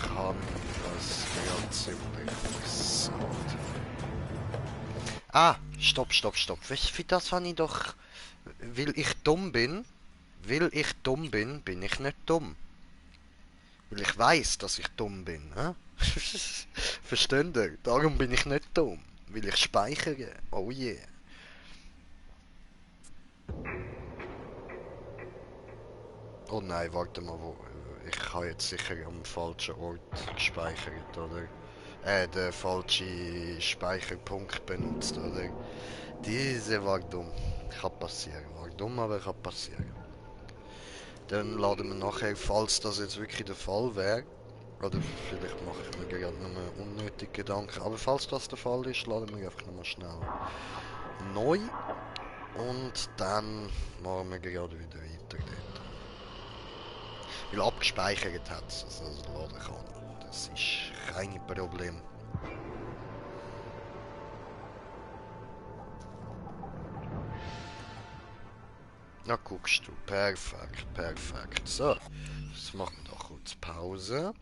kann das ja ziemlich versagt. Ah, stopp. Für das habe ich doch... Weil ich dumm bin, bin ich nicht dumm. Weil ich weiß, dass ich dumm bin. Hä? Versteht ihr? Darum bin ich nicht dumm. Weil ich speichere. Oh yeah. Oh nein, warte mal, ich habe jetzt sicher am falschen Ort gespeichert, oder? Den falschen Speicherpunkt benutzt, oder? Diese war dumm. Kann passieren. War dumm, aber kann passieren. Dann laden wir nachher, falls das jetzt wirklich der Fall wäre, oder vielleicht mache ich mir gerade noch einen unnötigen Gedanken, aber falls das der Fall ist, laden wir einfach nochmal schnell neu und dann machen wir gerade wieder weiter dort. Weil abgespeichert hat es, also laden kann. Das ist kein Problem. Na guckst du, perfekt. So, jetzt machen wir doch kurz Pause.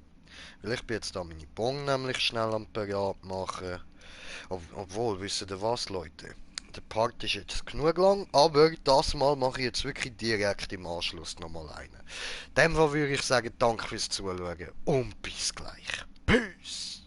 Weil ich bin jetzt da meine Bon nämlich schnell am Parat machen. Obwohl, wisst ihr was, Leute? Der Part ist jetzt genug lang, aber das Mal mache ich jetzt wirklich direkt im Anschluss nochmal einen. In dem Fall würde ich sagen, danke fürs Zuschauen und bis gleich. Peace!